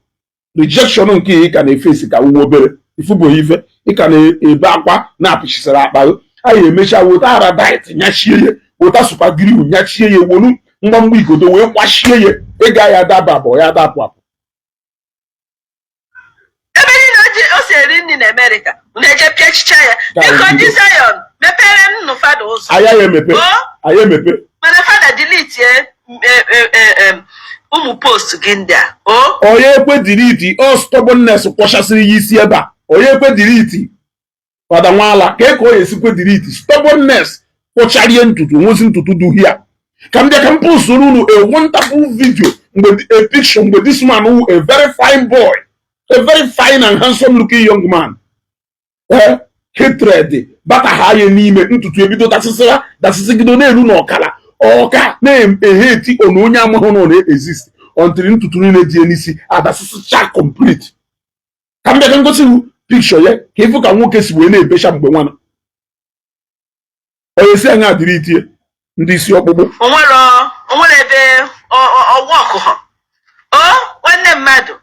Rejection nke ị ka na-efesi ka nwa obere ifubo ife ị ka na-ebe akwa na-apịchisara akpa gị. Anyị emecha weta aradite nyachie ya, weta supagriu nyachie ya, wolu mgbamgba igodo wee kwashie ya, ịga ya daba abụ ya dapụ apụ. Ebe niile o si eri nri na Amerịka unu eje pịachicha ya. Ka Biko anyị ndị bido. Zion mepere nnụ fada ụzọ. Aya ya emepe. Aya emepe. Mana fada delete ụmụ post gị ndị a. O Onye ekwe delete ọ stubbornness kwọchasịrị ya isi ebe a. Onye ekwe delete Fada Nwala ka ọ esikwe delete stubbornness kwọcharie ntutu nwezi ntutu duhia. Ka m bịa ka m posturu unu a wonderful video mgbe a picture mgbe this man who a very fine boy, a very fine and handsome looking young man. Hatred bata ha ya n'ime ntutu ebido dasịsịra dasịsịgido na-eru n'ọkara ọka na-eheti onu onye amahụ na ọ na-exist until ntutu niile dị ya n'isi adasịsịcha complete. Ka m bịa ka ngosi unu picture ya ka ịfụ ka nwoke si wee na-ebecha mgbe nwana onye si anya dịrị itie ndị isi ọkpụkpụ. Onwere ebe ọwa ọkụhọ o nwanne mmadụ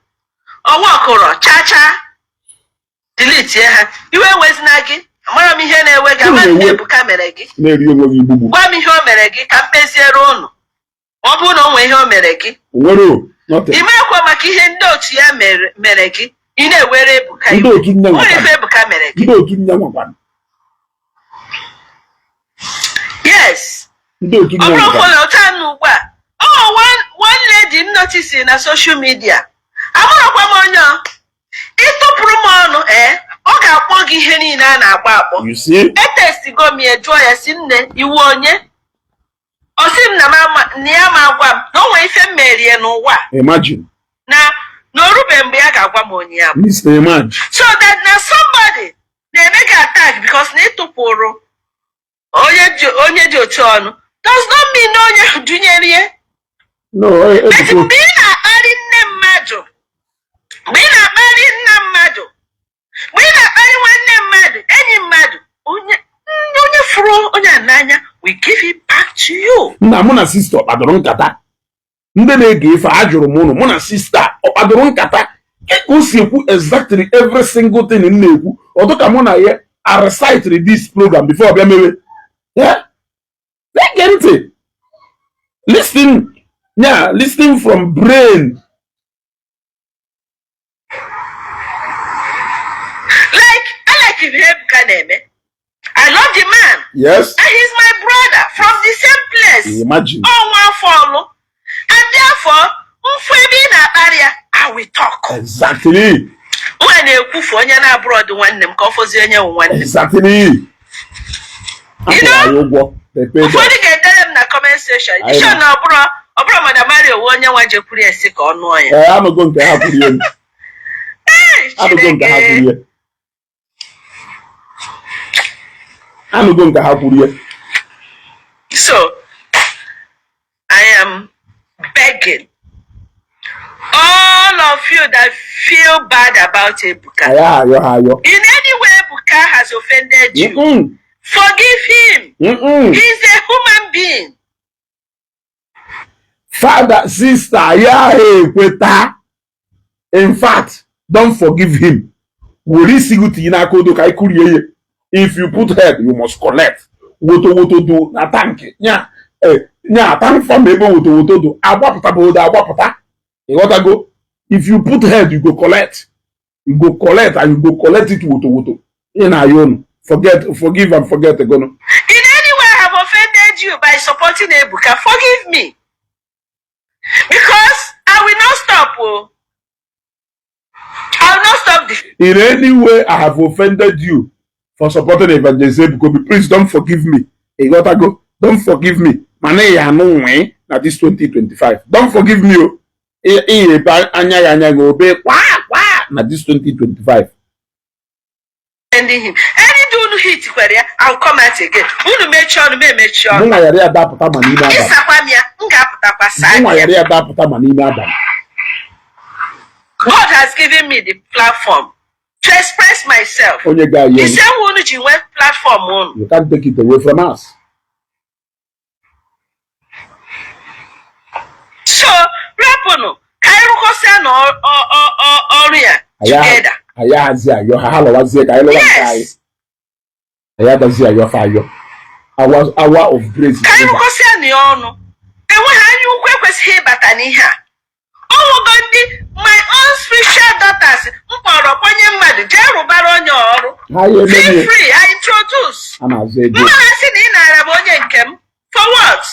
ọwa ọkụrọ cha cha delete ha iwe wezina gị. Amara m ihe na-ewe gị, ama m ihe Ebuka mere gị. Na-eri onwe gị igbugbu. Gwa m ihe o mere gị ka m kpeziere unu. Ọ bụrụ na o nwee ihe o mere gị, nwere o nothing. ị marakwa maka ihe ndị otu ya mere gị, ị na-ewere Ebuka Ndị iwe. otu nne O nwere nwekwana. ife Ebuka mere gị. Ndị otu nne nwekwana. Yes. Ndị otu Ọ nne bụrụ nwekwana. kwụna ụta nụ ugbu a, ọ one lady m notice na social media, amụrụkwa m onye ọ ịtụpụrụ m ọnụ, ọ ga-akpọ gị ihe niile a na-akpọ akpọ. You see? Etestigo m ya, jụọ ya si nne iwu onye ọ sị m na na ya ma agwa m na o nwere ife m merie n'ụwa a, Imagine. na o rube mgbe ya ga-agwa m onye ya bụ. Mr. Imagine. So that na somebody na-eme gị attack because na ịtụpụrụ onye dị otu ọnụ does not mean na onye dunyere ya. No, But Ebuka. mgbe ị na-akparị nne mmadụ, mgbe ị na-akparị nna mmadụ, mgbe ị na-akparị nwanne mmadụ, enyi mmadụ, onye fụrụ onye a n'anya we give it back to you. Nna mụ na sista ọ kpadoro nkata. Ndị na-ege ife ajụrụ m ụnụ, mụ na sista ọ kpadoro nkata ka o si ekwu exactly every single thing m na-ekwu. Ọdụ ka mụ na ya a recite this program before ọ bịa mewe. Yeah? Na-ege ntị. Listen, yeah, listening from brain. Like I like ihe Ebuka na-eme. I love the man. Yes. And he's my brother from the same place. Imagine. Ọnwa afọ ọlụ. And therefore, m fụ ebe ị na-akparị ya, I will talk. Exactly. Nwa na-ekwufu onye na-abụrọ dị nwanne m ka ọ fọzie onye wụ nwanne m. Exactly. Akwụrụ anyị ụgwọ. They paid us. Ụfọdụ ga-edere m na comment section. Anyị Ịchọ na ọ bụrụ Madam Mario wụ onye nwa jekwuru ya sị ka ọ nụọ ya. Ee, anụgo nke ha kwuru ya. Anụgo nke ha kwuru ya. Anụgo nke ha kwuru ya. So, I am begging all of you that feel bad about Ebuka. Anyị ayọ ha ayọ. In any way Ebuka has offended you, forgive him. He's a human being. Father, sister, ya ekweta. In fact, don't forgive him. Were isi gị tinye n'aka odo ka anyị kụrie ya. If you put head, you must collect. Woto woto do na tank. Nya nya tank farm ebe woto woto do. Agbapụta bụ odo agbapụta. Ịghọtago? If you put head, you go collect. You go collect and you go collect it woto woto. Ị na-ayọ unu. Forget, forgive and forget gono. In any way I have offended you by supporting Ebuka, forgive me. Because I will not stop. Oh. I will not stop the In any way I have offended you for supporting Evangelist Ebuka Obi, please don't forgive me. Ịghọtago? Don't forgive me. Mana ị ya anụ nwee na this 2025. Don't forgive me o. Ị ebe anya ya anya gị obe kwa kwa na this 2025. defending him. Any day unu hit kwere ya, I will come out again. Unu mechie ọnụ, m emechie ọnụ. Mụnwa yara ya dapụta ma n'ime abalị. Ịsakwa m ya, m ga-apụtakwa saa Mụnwa ya. yara ya dapụta ma n'ime abalị. God has given me the platform to express myself. Onye ga-ayọ The same way unu ji nwee platform unu. You can't take it away from us. So, rapụnụ ka anyị rụkọsịa na ọrụ ya together. Anyị ahazi ayọ ha ha lọwazie ka anyị lọwa nke anyị. Yes, Anyị adazi ayọ fa ayọ. Hour of grace ka anyị is over. rụkọsịa na ya ọnụ. Enweghị anya ukwu ekwesịghị ịbata n'ihe a. Ọnwụgo ndị my own spiritual daughters m kpọrọ kpọnye mmadụ jee rụbara onye ọrụ. Ha ya Feel ememe free, I introduce. a na-azụ ego. Mma ha sị na ị nara m onye nke m. For what?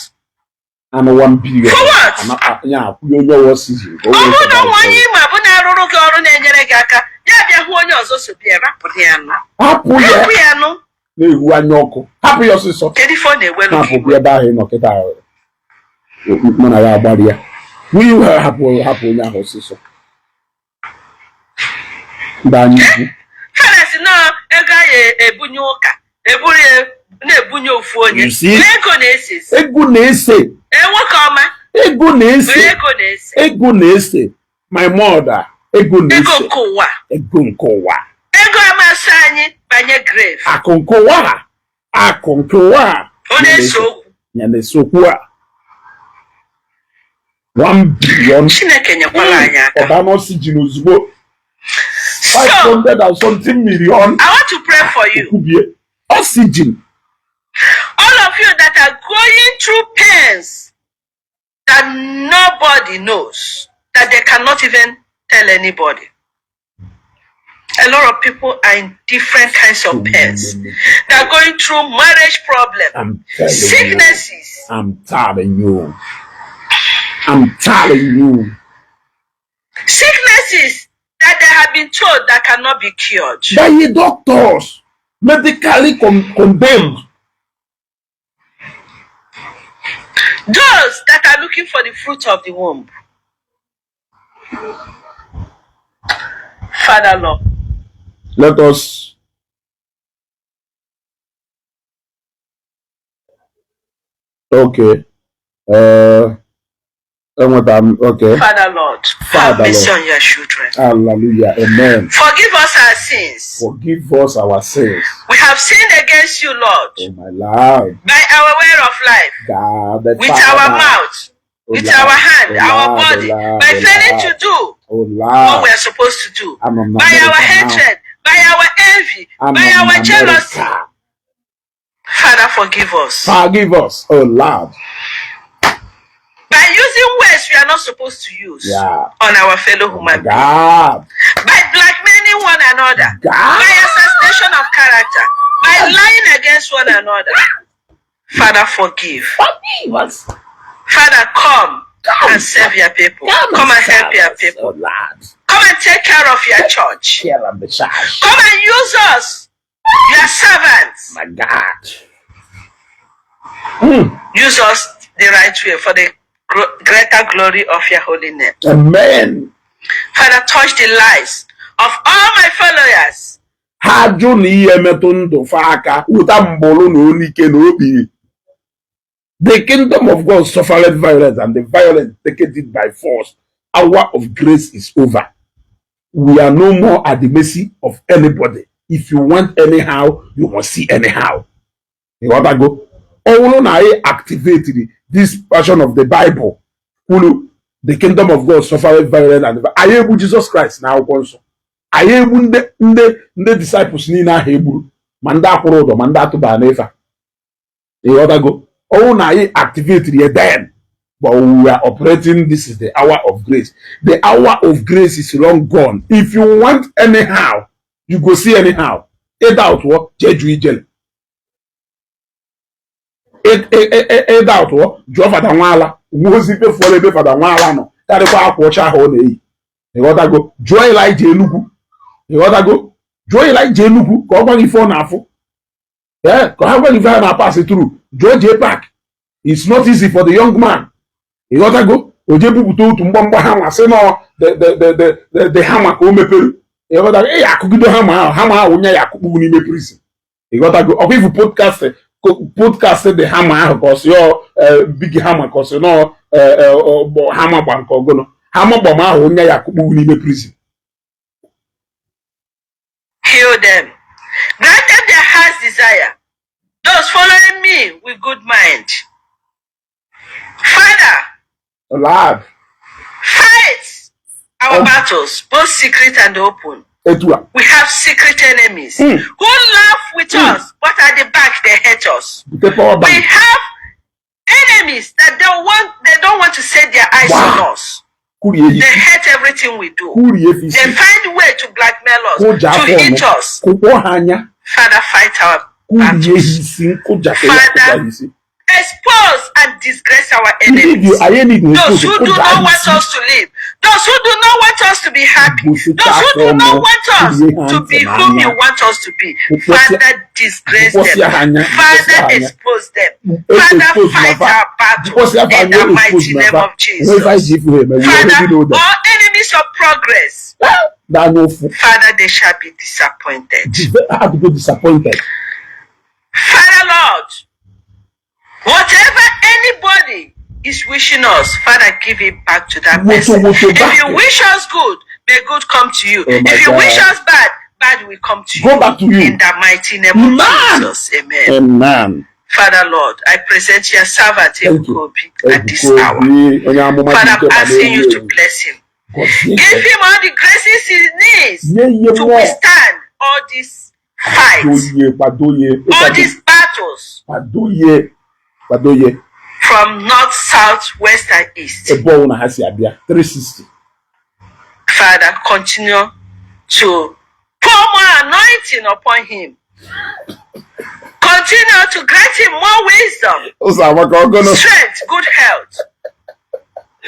Anụ 1 billion. For what? Ya akwụnye onye ọwọ season. Ọ bụrụ na onwe onye ịma bụ na-arụrụ gị ọrụ na-enyere gị aka, ya bịa hụ onye ọzọ so bịa rapụ ya nụ. Hapụ ya Hapụ ya nụ. na-ehu anya ọkụ. Hapụ ya ọsịsọ. Kedu ife ọ na-ewelu gị Hapụ iwe? ebe ahụ ị nọ kịta mụ na ya agbarị ya. Nwunye ha hapụ hapụ onye ahụ ọsịsọ. Ndị anya ukwu. Fada sị na ego a ya ebunye ụka eburu ya na-ebunye ofu onye. You see? Ego na-ese ese. Ego na-ese. Ee, nwoke ọma. Ego na-ese. Ego na-ese. Ego na-ese. My mother. Ego Ego na-ese. nke ụwa. Ego nke ụwa. Ego amasị anyị banye grave. Akụ nke ụwa. Akụ nke ụwa. Ọ na-ese okwu. Ya na-ese okwu a. 1 billion. Chineke nyekwara anyị aka. Ọba n'oxygen ozugbo. So, 500 and something million. I want to pray for you. Okwubie. Oxygen. All of you that are going through pains that nobody knows, that they cannot even tell anybody. A lot of people are in different kinds of pains. They are going through marriage problems, I'm telling you. sicknesses. I'm telling you. I'm telling you. Sicknesses that they have been told that cannot be cured. By the doctors medically condemned. Those that are looking for the fruit of the womb. Father Lord, Let us okay. Enweta m okay. Father Lord, have Father mercy Lord. on your children. Hallelujah. Amen. Forgive us our sins. Forgive us our sins. We have sinned against you, Lord, Oh my Lord. by our way of life, God the with Father. our mouth, Oh with Lord. our hand, Oh our Lord. body, Oh Lord. by Oh failing Lord. to do Oh what Lord. we are supposed to do, I'm in by our America now. hatred, by our envy, I'm by in our jealousy. America. Father, forgive us. Forgive us, oh Lord. By using words we are not supposed to use on our fellow Oh my human beings. God. By blackmailing one another. God. By assassination of character. By By lying against one another. Father, forgive. Forgive us. Father, come Come, and save your people. Come, Come and help serve your us, people. oh Lord. Come and take care of your church. Care of the church. Come and use us, your servants. My God. Use us the right way for the greater glory of your holy name. Amen. Father, touch the lives of all my followers. Ha jụ na ihe metụ ndụ fa aka wụta mgbụrụ na onike na obi. The kingdom of God suffered violence, and the violence taken it by force. Hour of grace is over. We are no more at the mercy of anybody. If you want anyhow, you must see anyhow. Ịghọtago? Ọ bụrụ na anyị activate this version of the Bible kwuru the kingdom of God suffered violence and anyị egbu Jesus Christ na akwụkwọ nsọ, anyị egbu ndị disciples niile ahụ egburu, ma ndị akwụrụ ụdọ, ma ndị atụbara n'efe a. Ịghọtago? Ọ bụrụ na anyị activate ya then, but we are operating, this is the hour of grace. The hour of grace is long gone. If you want anyhow, you go see anyhow. Ịda ụtụọ, jee jụọ ijele. Ịda ụtụọ, jụọ Fada Nwala nwe ozi ife fụọrọ ebe Fada Nwala nọ, karịkwa akwa ọcha ahụ ọ na-eyi. Ịghọtago? Jụọ Elijah Enugwu. Ịghọtago? Jụọ Elijah Enugwu ka ọ gwa gị ife ọ na-afụ. Ee, ka ha gwa gị ife ha na-pass through. Jụọ J Park. It's not easy for the young man. Ịghọtago? O jee bupụta otu mgbamgba ha nwa sị nọ the hammer ka o mepere. Ịghọtago? Ị ya akụgido hama ahụ, hama ahụ nye ya akụkpụ n'ime prison. Ịghọtago? Ọkwa ifu podcast dị hama ahụ ka ọ sị ọ big hammer, ka ọ sị nọ hama gba nke ọgụnụ hama gbam ahụ nye ya akụkpụ n'ime prison. Heal them. Grant them their heart's desire. Those following me with good mind. Father, Lad. fight our Oh. battles, both secret and open. Etu a. We have secret enemies who laugh with us, but at the back they hate us. Bute power We bank. have enemies that don't want they don't want to set their eyes on us. Kurie They isi. hate everything we do. Kurie They isi. find way to blackmail us, Kụja to afọ hit ọnụ. us. Kụkpọ ha anya. Father, fight our Kurie battles. isi nkụja ka ya Father, kụja isi. expose and disgrace our Ndị enemies. anyị need Those who do kụja not want isi. us to live, those who do not want us to be happy, those who do not want us to be whom you want us to be. Father, disgrace them. Father, expose them. Father, fight our battles in the mighty name of Jesus. Father, all enemies of progress, Father, they shall be disappointed. Have to go disappointed. Father, Lord, whatever anybody is wishing us, Father, give it back to that person. If you wish us good, may good come to you. Oh my If you God. wish us bad, bad will come to Go you. back to you. In the mighty name of Amen. Jesus. Amen. Amen. Father, Lord, I present your servant Thank you. Ebuka Obi at this hour. Ebuka Obi, onye amụma Father, dị I'm ike ma asking you na-ewu to ewu. bless him. Gọzie Give ya. him all the graces he needs Nye ihe to mmụọ. withstand all these fights, Kwadoye, kwadoye, all these battles kwadoye, kwadoye. from north, south, west, and east. Ebe ọbụla ha si abịa 360. Father, continue to pour more anointing upon him. Continue to grant him more wisdom, Ụzọ amaka ọgọnọ. strength, good health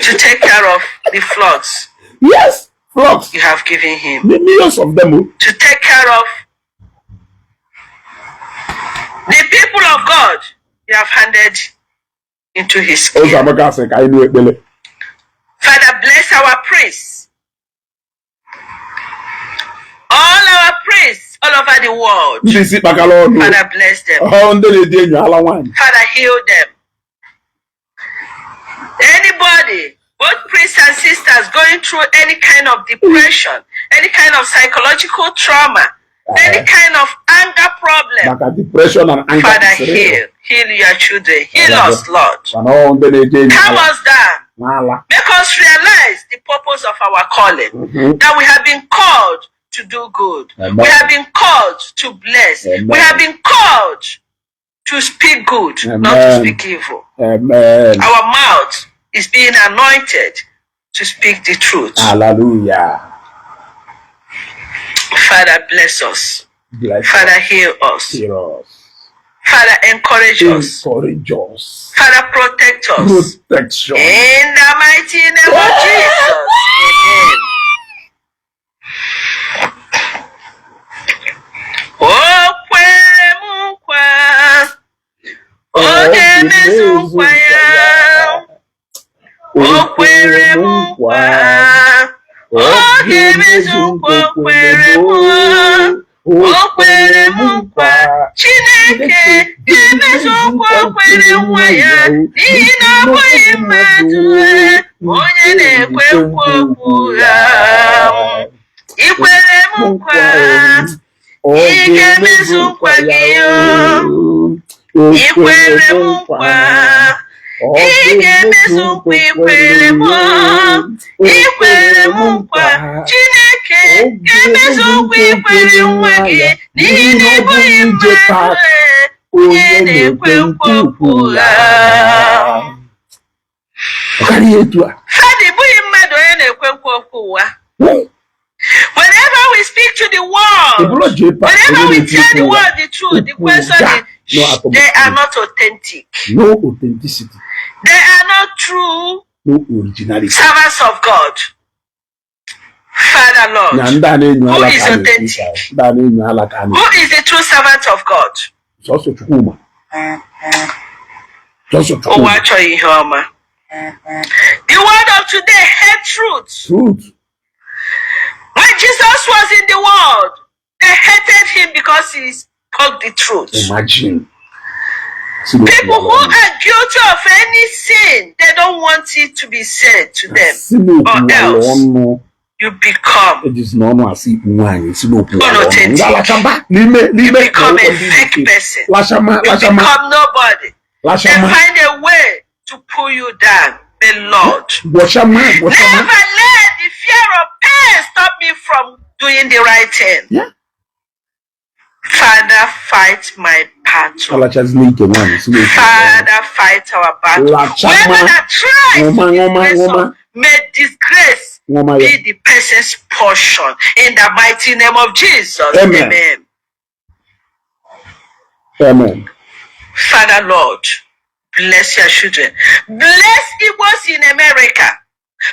to take care of the flocks Yes, flocks. you have given him, Millions of them. Oh. to take care of the people of God you have handed into his Ụzọ care. amaka sị ka anyị nụ ekpele. Father, bless our priests. All our priests all over the world. Ndị isi kpakara ọnụ. Father, bless them. Ọ ndị na-edi enyo ala nwaanyị. Father, heal them. Anybody, both priests and sisters, going through any kind of depression, any kind of psychological trauma, any kind of anger problem, Maka depression and anger Father, is real. heal. Heal your children. Heal Father, us, Lord. Mana ọ ndị na-edi enyo Calm ala us down. n'ala. Make us realize the purpose of our calling. That we have been called to do good. Amen. We have been called to bless. Amen. We have been called to speak good, not to Amen. speak evil. Amen. Our mouth is being anointed to speak the truth. Hallelujah. Father, bless us. Bless Father, us. Heal us. Heal us. Father, encourage us. Encourage us. Father, protect us. Protection. In the mighty name of Jesus. Amen. O kwere m nkwa, ọ ga-emezu nkwa ya. O kwere m nkwa, ọ ga-emezu nkwa o kwere m. O kwere m nkwa, Chineke ga-emezu nkwa o kwere nwa ya, n'ihi na ọ bụghị mmadụ, onye na-ekwe nkwa okwu ụgha. I kwere m nkwa, ị ga-emezu nkwa gị o. I kwere m nkwa, ị ga-emezu nkwa i kwere m o. I kwere m nkwa, Chineke ga-emezu nkwa i kwere nwa gị, n'ihi na ị bụghị mmadụ, onye na-ekwe nkwa okwu ụgha. Ọ karịa etu a. Father, ị bụghị mmadụ onye na-ekwe nkwa okwu ụgha. Whenever we speak to the world, Ebụrụ JPAC whenever we tell the world the truth, the question is, they are not authentic. No authenticity. They are not true No originality. servants of God. Father Na Lord, ndị a na-enyo ala who is ka a na-ekwu authentic? ife ahụ. Ndị a na-enyo ala ka a na Who is the true servant of God? Sọsọ Chukwuma. Sọsọ Ụwa Chukwuma. achọghị ihe ọma. The world of today hate truth. Truth. When Jesus was in the world, they hated him because he spoke the truth. Imagine. People who are guilty of any sin, they don't want it to be said to them. Si n'okwu Or else ọnụ. You become Ejizi n'ọnụ asị ikpu nwaanyị si n'okwu ọnụ. unauthentic. Ndị alachaba n'ime You n'ime become a fake person. Lachama You lachama become nobody. They lachama find a way to pull you down. The Lord. Gwọchama gwọchama. Never let the fear of pain stop me from doing the right thing. Father, fight my battle. Alachazina ike nwaanyị si n'okwu ọnụ. Father, fight our battle. Lachama. Whoever that tries to Nwoma nwoma disgrace nwoma us, may disgrace nwoma ya. be the person's portion in the mighty name of Jesus. Amen. Amen. Amen. Father, Lord, bless your children. Bless Igbos in America.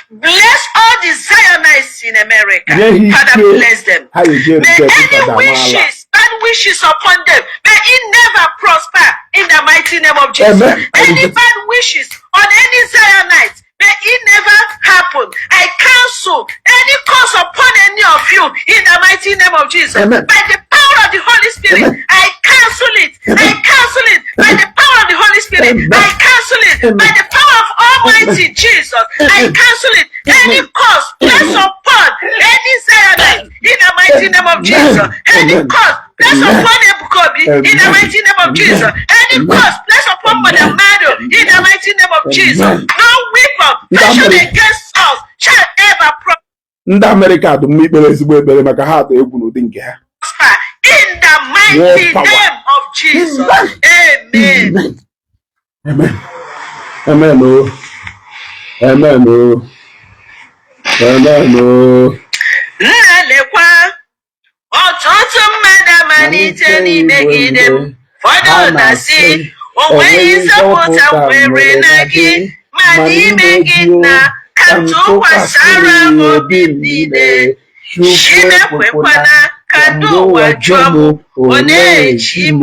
Bless all the Zionists in America. Nye ha Father, ike bless them. ha ga-eji May erute any Fada amaala. wishes, bad wishes upon them, may it never prosper in the mighty name of Jesus. Amen. Any bad wishes on any Zionite, may it never happen. I cancel any curse upon any of you in the mighty name of Jesus. Amen. By the power of the Holy Spirit, Amen. I cancel it. I cancel it. By the power of the Holy Spirit, Amen. I cancel it. Amen. By the power of Almighty Jesus, I Amen. cancel it. Any curse placed upon any Zionite in the mighty name of Jesus. Any Amen. curse placed Amen. upon Ebuka Obi in the Amen. mighty name of Amen. Jesus. Any Amen. curse placed upon Mother Mario in the mighty name of Jesus. Amen. No weapon Ndị fashioned Amerịka against us shall ever ndị Amerịka dị mma ikpere ezigbo ekpere maka ha atụ egwu n'ụdị nke ha. Prosper in the mighty War power. name of Jesus. Amen. Amen. Amen. Amen. Amen. Oh. Amen. Oh. Amen. Oh. Nna, lekwa ọtụtụ mmadụ amalite n'imegide m. Ụfọdụ na-asị, o nweghị nzọpụta nwere na gị, ma n'ime gị na ka m tụkwasara m obi m niile. Chimekwekwana ka ndị ụwa jụọ m, ọ na-echi m.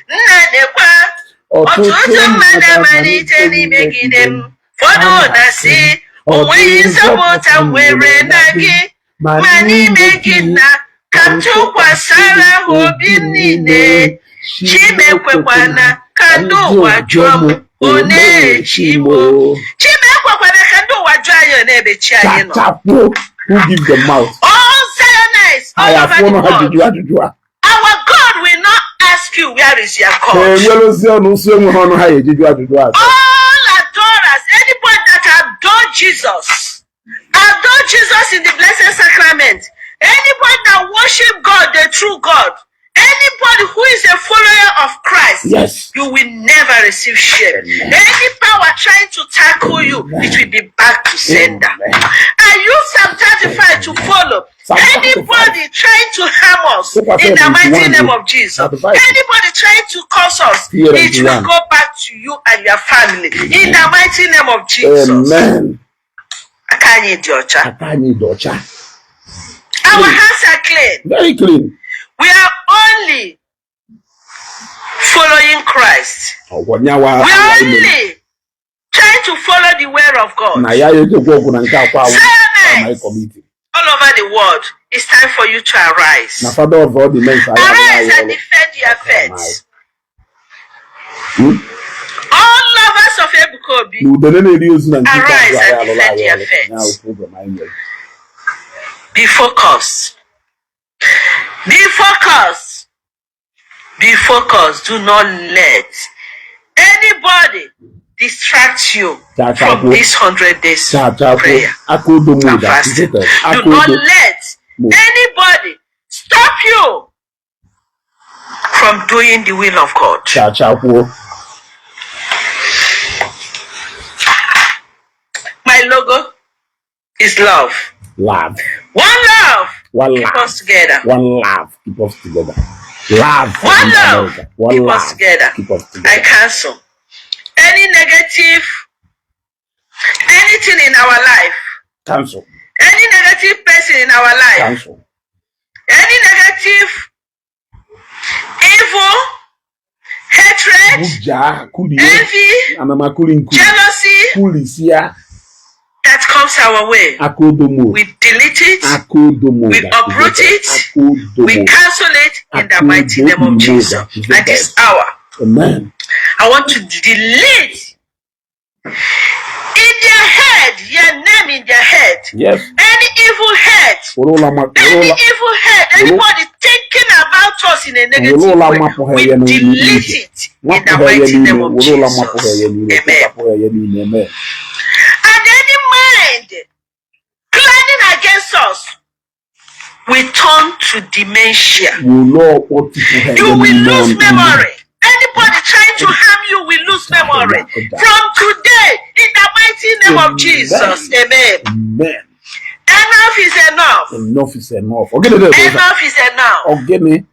Nna, lekwa ọtụtụ mmadụ amalite n'imegide m. Ụfọdụ na-asị, o nweghị nzọpụta nwere na gị, ma n'ime gị na ka m tụkwasara ha obi m niile. Chimekwekwana ka ndị ụwa jụọ m, ọ na-echi m. Chimekwekwana ka ndị ụwa jụọ anyị, ọ na-ebe chi anyị nọ. Chachapụ. Who give the mouth? All Zionites all Anyị over afụ the ọnụ ha world, jụjụ ajụjụ a. our God will not ask you where is your Ha God. enwere ozi ọnụ nsị enweghị ọnụ ha ga-eji jụ ajụjụ a. All adorers, anybody that adore Jesus, adore Jesus in the Blessed Sacrament, anybody that worship God, the true God, anybody who is a follower of Christ, you will never receive shame. Any power trying to tackle you, it will be back to sender. Amen. I use Psalm 35 to follow. Psalm 35. Anybody trying to harm us Tụkwasị in the mighty 91 name o. of Jesus, 35. anybody trying to curse us, Tinyere it will 91. go back to you and your family in the mighty name of Jesus. Amen. Aka anyị dị ọcha. Aka anyị dị ọcha. Our hands are clean. Very clean. We are only following Christ. Ọgwọ nyawa. We are only trying to follow the way of God. Na ya ejekwa ọgwụ na nke akwa awụ na my Zionites committee. all over the world, it's time for you to arise. Na father of all the men sa ya Arise and ọrụ. defend your faith. Hmm? All lovers of Ebuka Obi, Na udene na-eri ozu na nke ikpeazụ Arise anyị and alụla defend anyị your ọrụ. faith. Ya wụ program anyị nwere. Be focused. Be focused. Be focused. Do not let anybody distract you Cha cha from kwuo. this 100 days Cha cha kwuo. prayer Aka odo and mode fasting. activated. Do Aka not odo let mode. anybody stop you from doing the will of God. Cha cha kwuo. My logo is love. Love. One love. One Keep love. us together. One love. Keep us together. Love. One from love. America. One Keep love. us together. Keep us I together. cancel any negative, anything in our life, Cancel. any negative person in our life, Cancel. any negative, evil, hatred, Buja kulie. envy, Anamakuli nku. jealousy Kulisia. that comes our way. Aka odo mode. We delete it, Aka odo mode. we uproot it, Aka odo we mode. cancel it in the mighty name of Jesus. At this hour, Amen. I want to delete in their head, your name in their head, Yes. any evil head, Were ụlọ ma were any ụlọ evil head, anybody thinking about us in a negative were ụlọ way, mapụ ha we ya n'ime delete it in mapụ the ha ya mighty n'ime name of were ụlọ mapụ ha Jesus. ya n'ime Amen. kpochapụ ha ya n'ime. Amen. And any mind planning against us, we turn to dementia. Were ọkpọ tupu ha ya You will n'ime lose ọnụ. memory. Anybody trying to harm you will lose memory. From today, in the mighty name of Jesus. Amen. Amen. Enough is enough. Enough is enough. Ogene dị ebe Enough is enough. Ogene.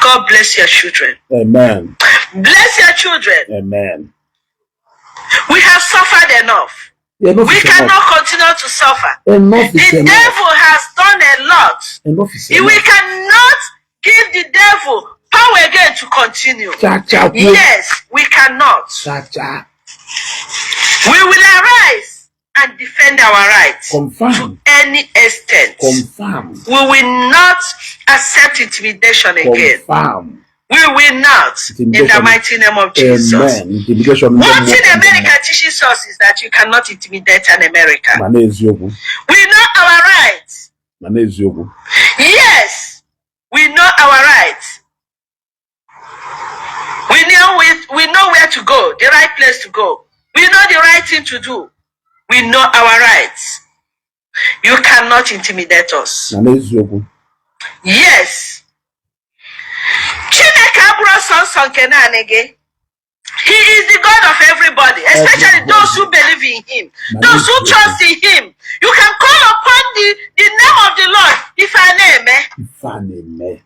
God bless your children. Amen. Bless your children. Amen. We have suffered enough. Enough We is enough. cannot continue to suffer. Enough is The enough. devil has done a lot. Enough is We enough. cannot give the devil power again to continue. Cha cha kwuo. Yes, we cannot. Cha cha. We will arise and defend our rights to Confirm. any extent. Confirm. We will not accept intimidation again. Confirm. We will not. In the Intimidation. mighty name of Jesus. Amen. Intimidation. ndị One mmụọ thing ndị America teaches us is that you cannot intimidate an American. Ma n'eziokwu. We know our rights. Ma n'eziokwu. Yes, we know our rights. We know where to go, the right place to go. We know the right thing to do. We know our rights. You cannot intimidate us. Ma n'eziokwu. Yes. Chineke abụrụ sọnsọ nke naanị gị. He is the God of everybody, especially Everybody. those who believe in him, those who trust in him. You can call upon the name of the Lord if I name Ife a na-eme.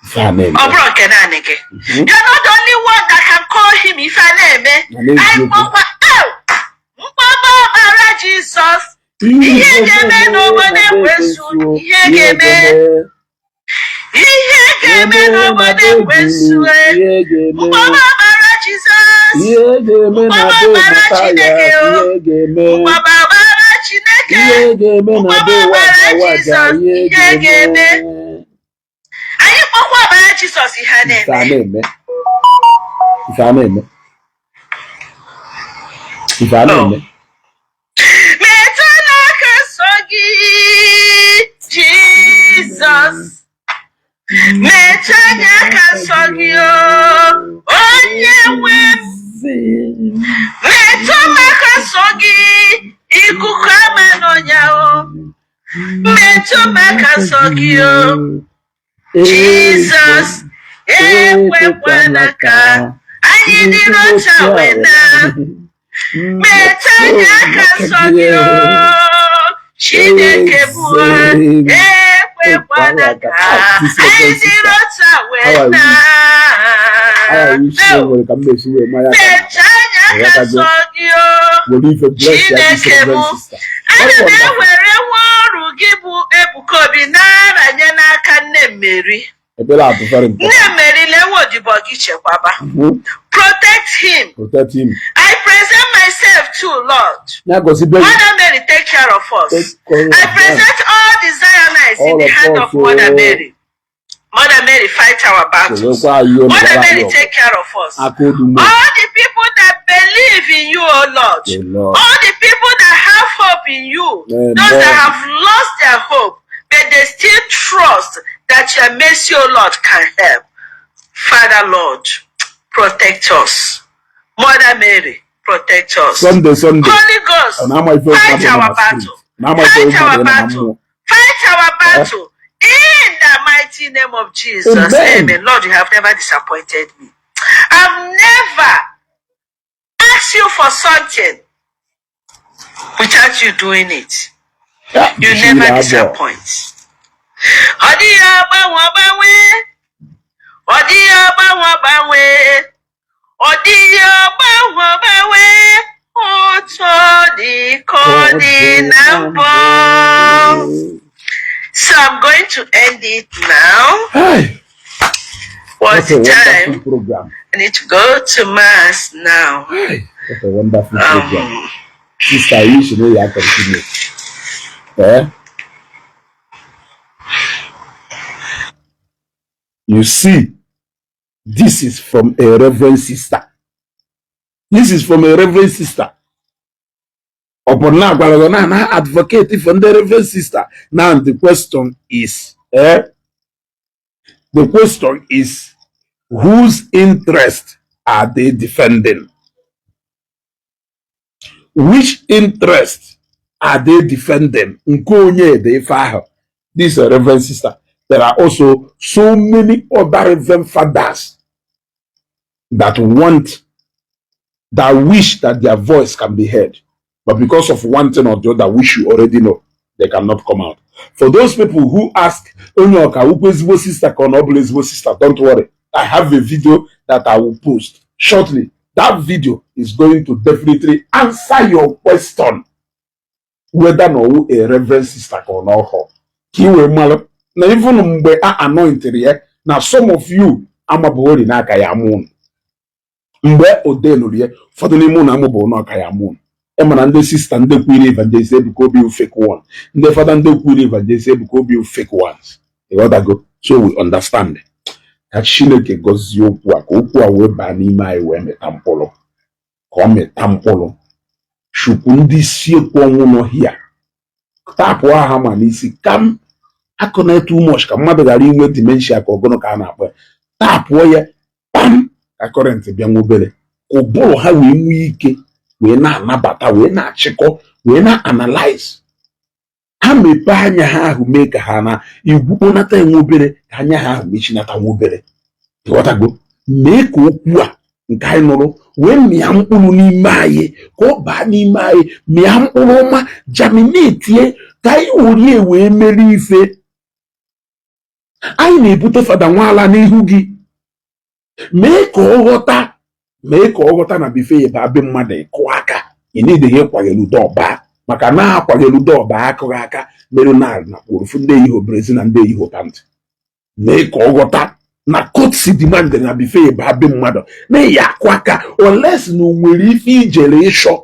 Ife a na-eme. Ọ bụrụ nke naanị gị. You're not the only one that can call him if I name. Ma n'eziokwu. Anyị kpọkwa mkpọba ọbara Jizọs. Ihe ga-eme n'obodo ekwensu, ihe ga-eme. Ihe ga-eme n'obodo ekwensu. Ihe ga-eme. Mkpọba ọbara Jizọs. Ihe ga-eme na Mkpọba be ọbara Mataya. Chineke o. Ihe ga-eme. Mkpọba ọbara Chineke. Ihe ga-eme na be Mkpọba ọbara waja waja. Jizọs. Ihe Ihe ga-eme. ga-eme. Anyị kpọkwa ọbara Jizọs ihe a Ife a na-eme. na-eme. Ife a na-eme. Ife a na-eme. Metụ n'aka nsọ gị, Jizọs. Metụ anya aka nsọ gị o, onye nwe m. Metụ m aka nsọ gị, ikuku ama n'ọnya o. Metụ m aka nsọ gị o, Jizọs. Ekwekwala ka anyị dịrị ọcha wee na. Metụ anya aka nsọ gị o, Chineke bụ, ekwekwana ka anyị dịrị otu a wee naa. Nwere ka m na-esi wee manya. Mechaa anya aka sọ gị o. Were ife bless ya this Chineke reverend mụ. sister. Ana m ewere nwa ọrụ gị bụ Ebuka Obi na-aranye n'aka nne Mary. Ekpere atụ very important. Nne Mary, lewe odibo gị, chekwaba. Protect him. Protect him. I present myself too, Lord. Ya gosi be. Mother Mary, take care of us. Take care I of present all the Zionites in All the of hand us, of Mother oh. Mary. Mother Mary, fight our battles. Sowekwa anyị o Mother nọkwara Mary, anyị ọgụ. take care of us. Aka odumo. All the people that believe in you, O Lord. O Lord. All the people that have hope in you. Amen. Those that have lost their hope, but they still trust that your mercy, O Lord, can help. Father, Lord, protect us. Mother Mary, protect us. Sunday, Sunday. Holy Ghost, Ọ na-ama ife fight mmadụ nọ our na spirit. battle. Na-ama ife Fight mmadụ our nọ na battle. mmụọ. Fight our battle. In the mighty name of Jesus. Amen. Amen. Lord, you have never disappointed me. I've never asked you for something without you doing it. Ya, You jisiri never abụọ. disappoint. Ọ dịghị agbanwe agbanwe. Ọ dịghị agbanwe agbanwe. Ọ dịghị agbanwe agbanwe. Otu ọ dị ka ọ dị na mbụ. So I'm going to end it now. Hey, What's what a the wonderful time? program. I need to go to Mass now. Hey, what a wonderful program. Sister, you should know you have continue. Eh? You see, this is from a reverend sister. This is from a reverend sister. Ọ bụ na agwara gị na advocate for ndị reverend sister. Now the question is, eh? The question is, whose interest are they defending? Which interest are they defending? Nke onye dị ife ahụ. This is a reverend sister. There are also so many other reverend fathers that want, that wish that their voice can be heard. But because of one thing or the other, which you already know, they cannot come out. For those people who ask, "Onye ọka ukwu ezigbo sister ka ọ na ọ bụla ezigbo sister," don't worry. I have a video that I will post shortly. That video is going to definitely answer your question whether na ọwụ a reverend sister ka ọ na ọhọ. Ka ị wee malụ na even mgbe a anointed ya na some of you amabụghori n'aka ya amụ unu. Mgbe o ya ụfọdụ n'ime unu amụbụ n'ọka ya amụ unu. Ị ma na ndị sister ndị kwuru Evangelist Ebuka Obi fake one, ndị fada ndị kwuru Evangelist Ebuka Obi fake ones. Ịghọtago? So we understand. Ka Chineke gọzie okwu a, ka okwu a wee baa n'ime anyị wee mịta mkpụrụ, ka ọ mịta mkpụrụ. Chukwu, ndị isi ekwu ọnwụ nọ hia tapụ aha ma n'isi ka m akụna too much, ka mmadụ ghara inwe dementia, ka ọgụnụ ka a na-akpọ ya, tapụọ ya kpam, ka current bịa nwa obere, ka ụbụrụ ha wee nwee ike wee na-anabata, wee na-achịkọ, wee na-analyze. Ha mepee anya ha ahụ, mee ka ha na igwu kponata enwe obere, ka anya ha ahụ mechinata nwa obere. Ịghọtago? Mee ka okwu a nke anyị nụrụ wee mịa mkpụrụ n'ime anyị, ka ọ baa n'ime anyị, mịa mkpụrụ ọma, germinate, ka anyị werie wee mere ife. Anyị na-ebute Fada Nwala n'ihu gị. Mee ka ọ ghọta, mee ka ọ ghọta na before ya be mmadụ ịkụ aka, ị na-edeghị ịkwanyere udo ọba, maka na akwanyere udo ọba akụghị aka mere na na kpụrụfu ndị eyiho brassiere na ndị eyiho pant. Mee ka ọ ghọta na courtesy demand na before ya be mmadụ na ya akụ aka, unless na o nwere ife ijere ịchọ.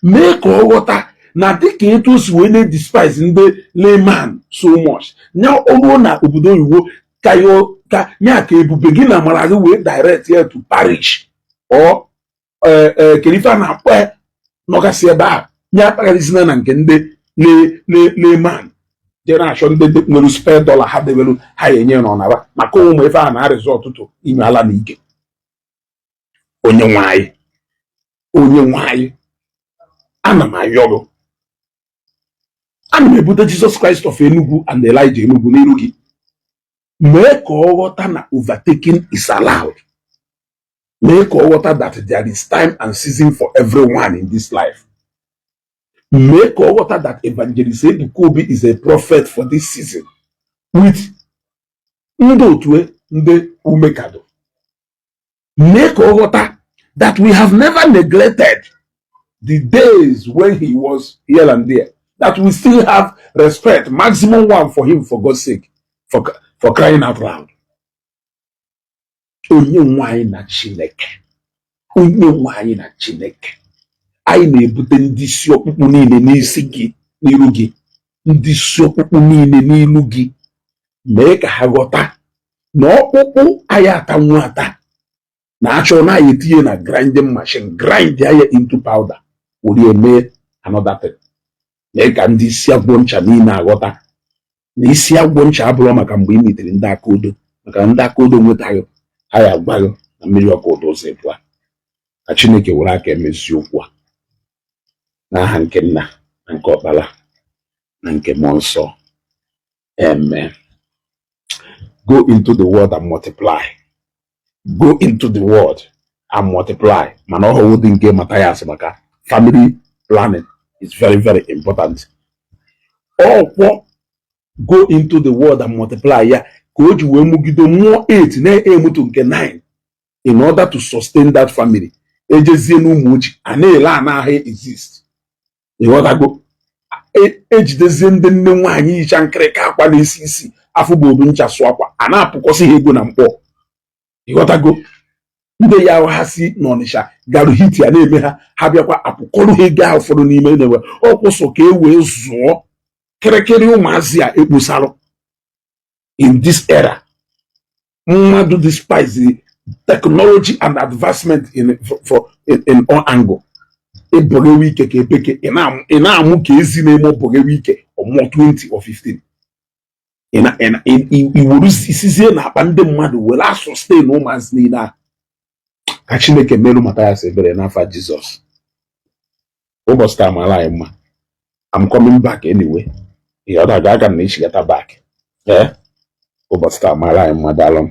Mee ka ọ ghọta na dịka etu o si wee na-despise ndị layman so much, nya ọrụ na obodo oyibo, ka ya ka nya ka ebube gị na amara gị wee direct ya to parish or kedu ife a na-akpọ ya nọgasị ebe a, nya akpagharịzina na nke ndị layman je na-achọ ndị nwere spare dollar ha debelu ha ya enye n'ọnara, maka ụmụ ife a na-arịzọ ọtụtụ inye ala na ike. Onye nwe anyị, onye nwe anyị, ana m ayọ gị, ana m ebute Jesus Christ of Enugu and Elijah Enugu n'iru gị. Mee ka ọ ghọta na overtaking is allowed. Mee ka ọ ghọta that there is time and season for everyone in this life. Mee ka ọ ghọta that Evangelist Ebuka Obi is a prophet for this season with ndị otu ndị umekado. Mee ka ọ ghọta that we have never neglected the days when he was here and there, that we still have respect, maximum one, for him, for God's sake, for crying out loud. Onye nwe anyị na Chineke, onye nwe anyị na Chineke, anyị na-ebute ndị isi ọkpụkpụ niile n'isi gị, n'iru gị, ndị isi ọkpụkpụ niile n'ilu gị. Mee ka ha ghọta na ọkpụkpụ anyị atanwu ata na achọ na anyị etinye na grinding machine, grind ya into powder, were mee another thing. Mee ka ndị isi agwọ ncha niile aghọta na isi agwọ ncha abụrụ maka mgbe ị metere ndị aka odo, maka na ndị aka odo nwetaghị ha ya agwaghị na mmiri ọkụ ụdọ ụzọ ịpụa. Ka Chineke were aka emezi okwu a, n'aha nke Nna na nke Ọkpara na nke Mmụọ Nsọ, amen. Go into the world and multiply. Go into the world and multiply. Mana ọhụụ dị nke Mathias maka family planning is very, very important. Ọkwọ "go into the world and multiply" ya ka o ji wee mụgide mmụọ 8 na-emutu nke 9 in order to sustain that family. Ejezie n'ụmụ ochi a na-ele anaghị exist, ịghọtago? Ejidezie ndị nne nwaanyị yicha nkịrịka akwa na-esi isi afọ bụ obi nchasụ akwa a na-apụkọsị ha ego na mkpọ, ịghọtago? Ndị ya ha si n'Ọnịsha garụ hiti a na-eme ha, ha bịakwa apụkọrọ ha ego ahụ ụfọdụ n'ime na-enwe ọkwụsọ ka e wee zụọ kịrịkịrị ụmụazị a ekposalụ. In this era, mmadụ despise technology and advancement in all angle. Ịbọghewe ike ka epeke, ị na-amụ ka ezi na-eme ọbọghewe ike ọmụọ 20 or 15, iwuru isizie na akpa ndị mmadụ were asustain ụmụazị niile ahụ. Ka Chineke merụ Mathias ebere n'afa Jizọs. Ụbọchị taa mara anyị mma. I'm coming back anyway. Ihe ọ ga aga na ichigata back. Ee, ụbọchị taa mara anyị mma. Daalụ.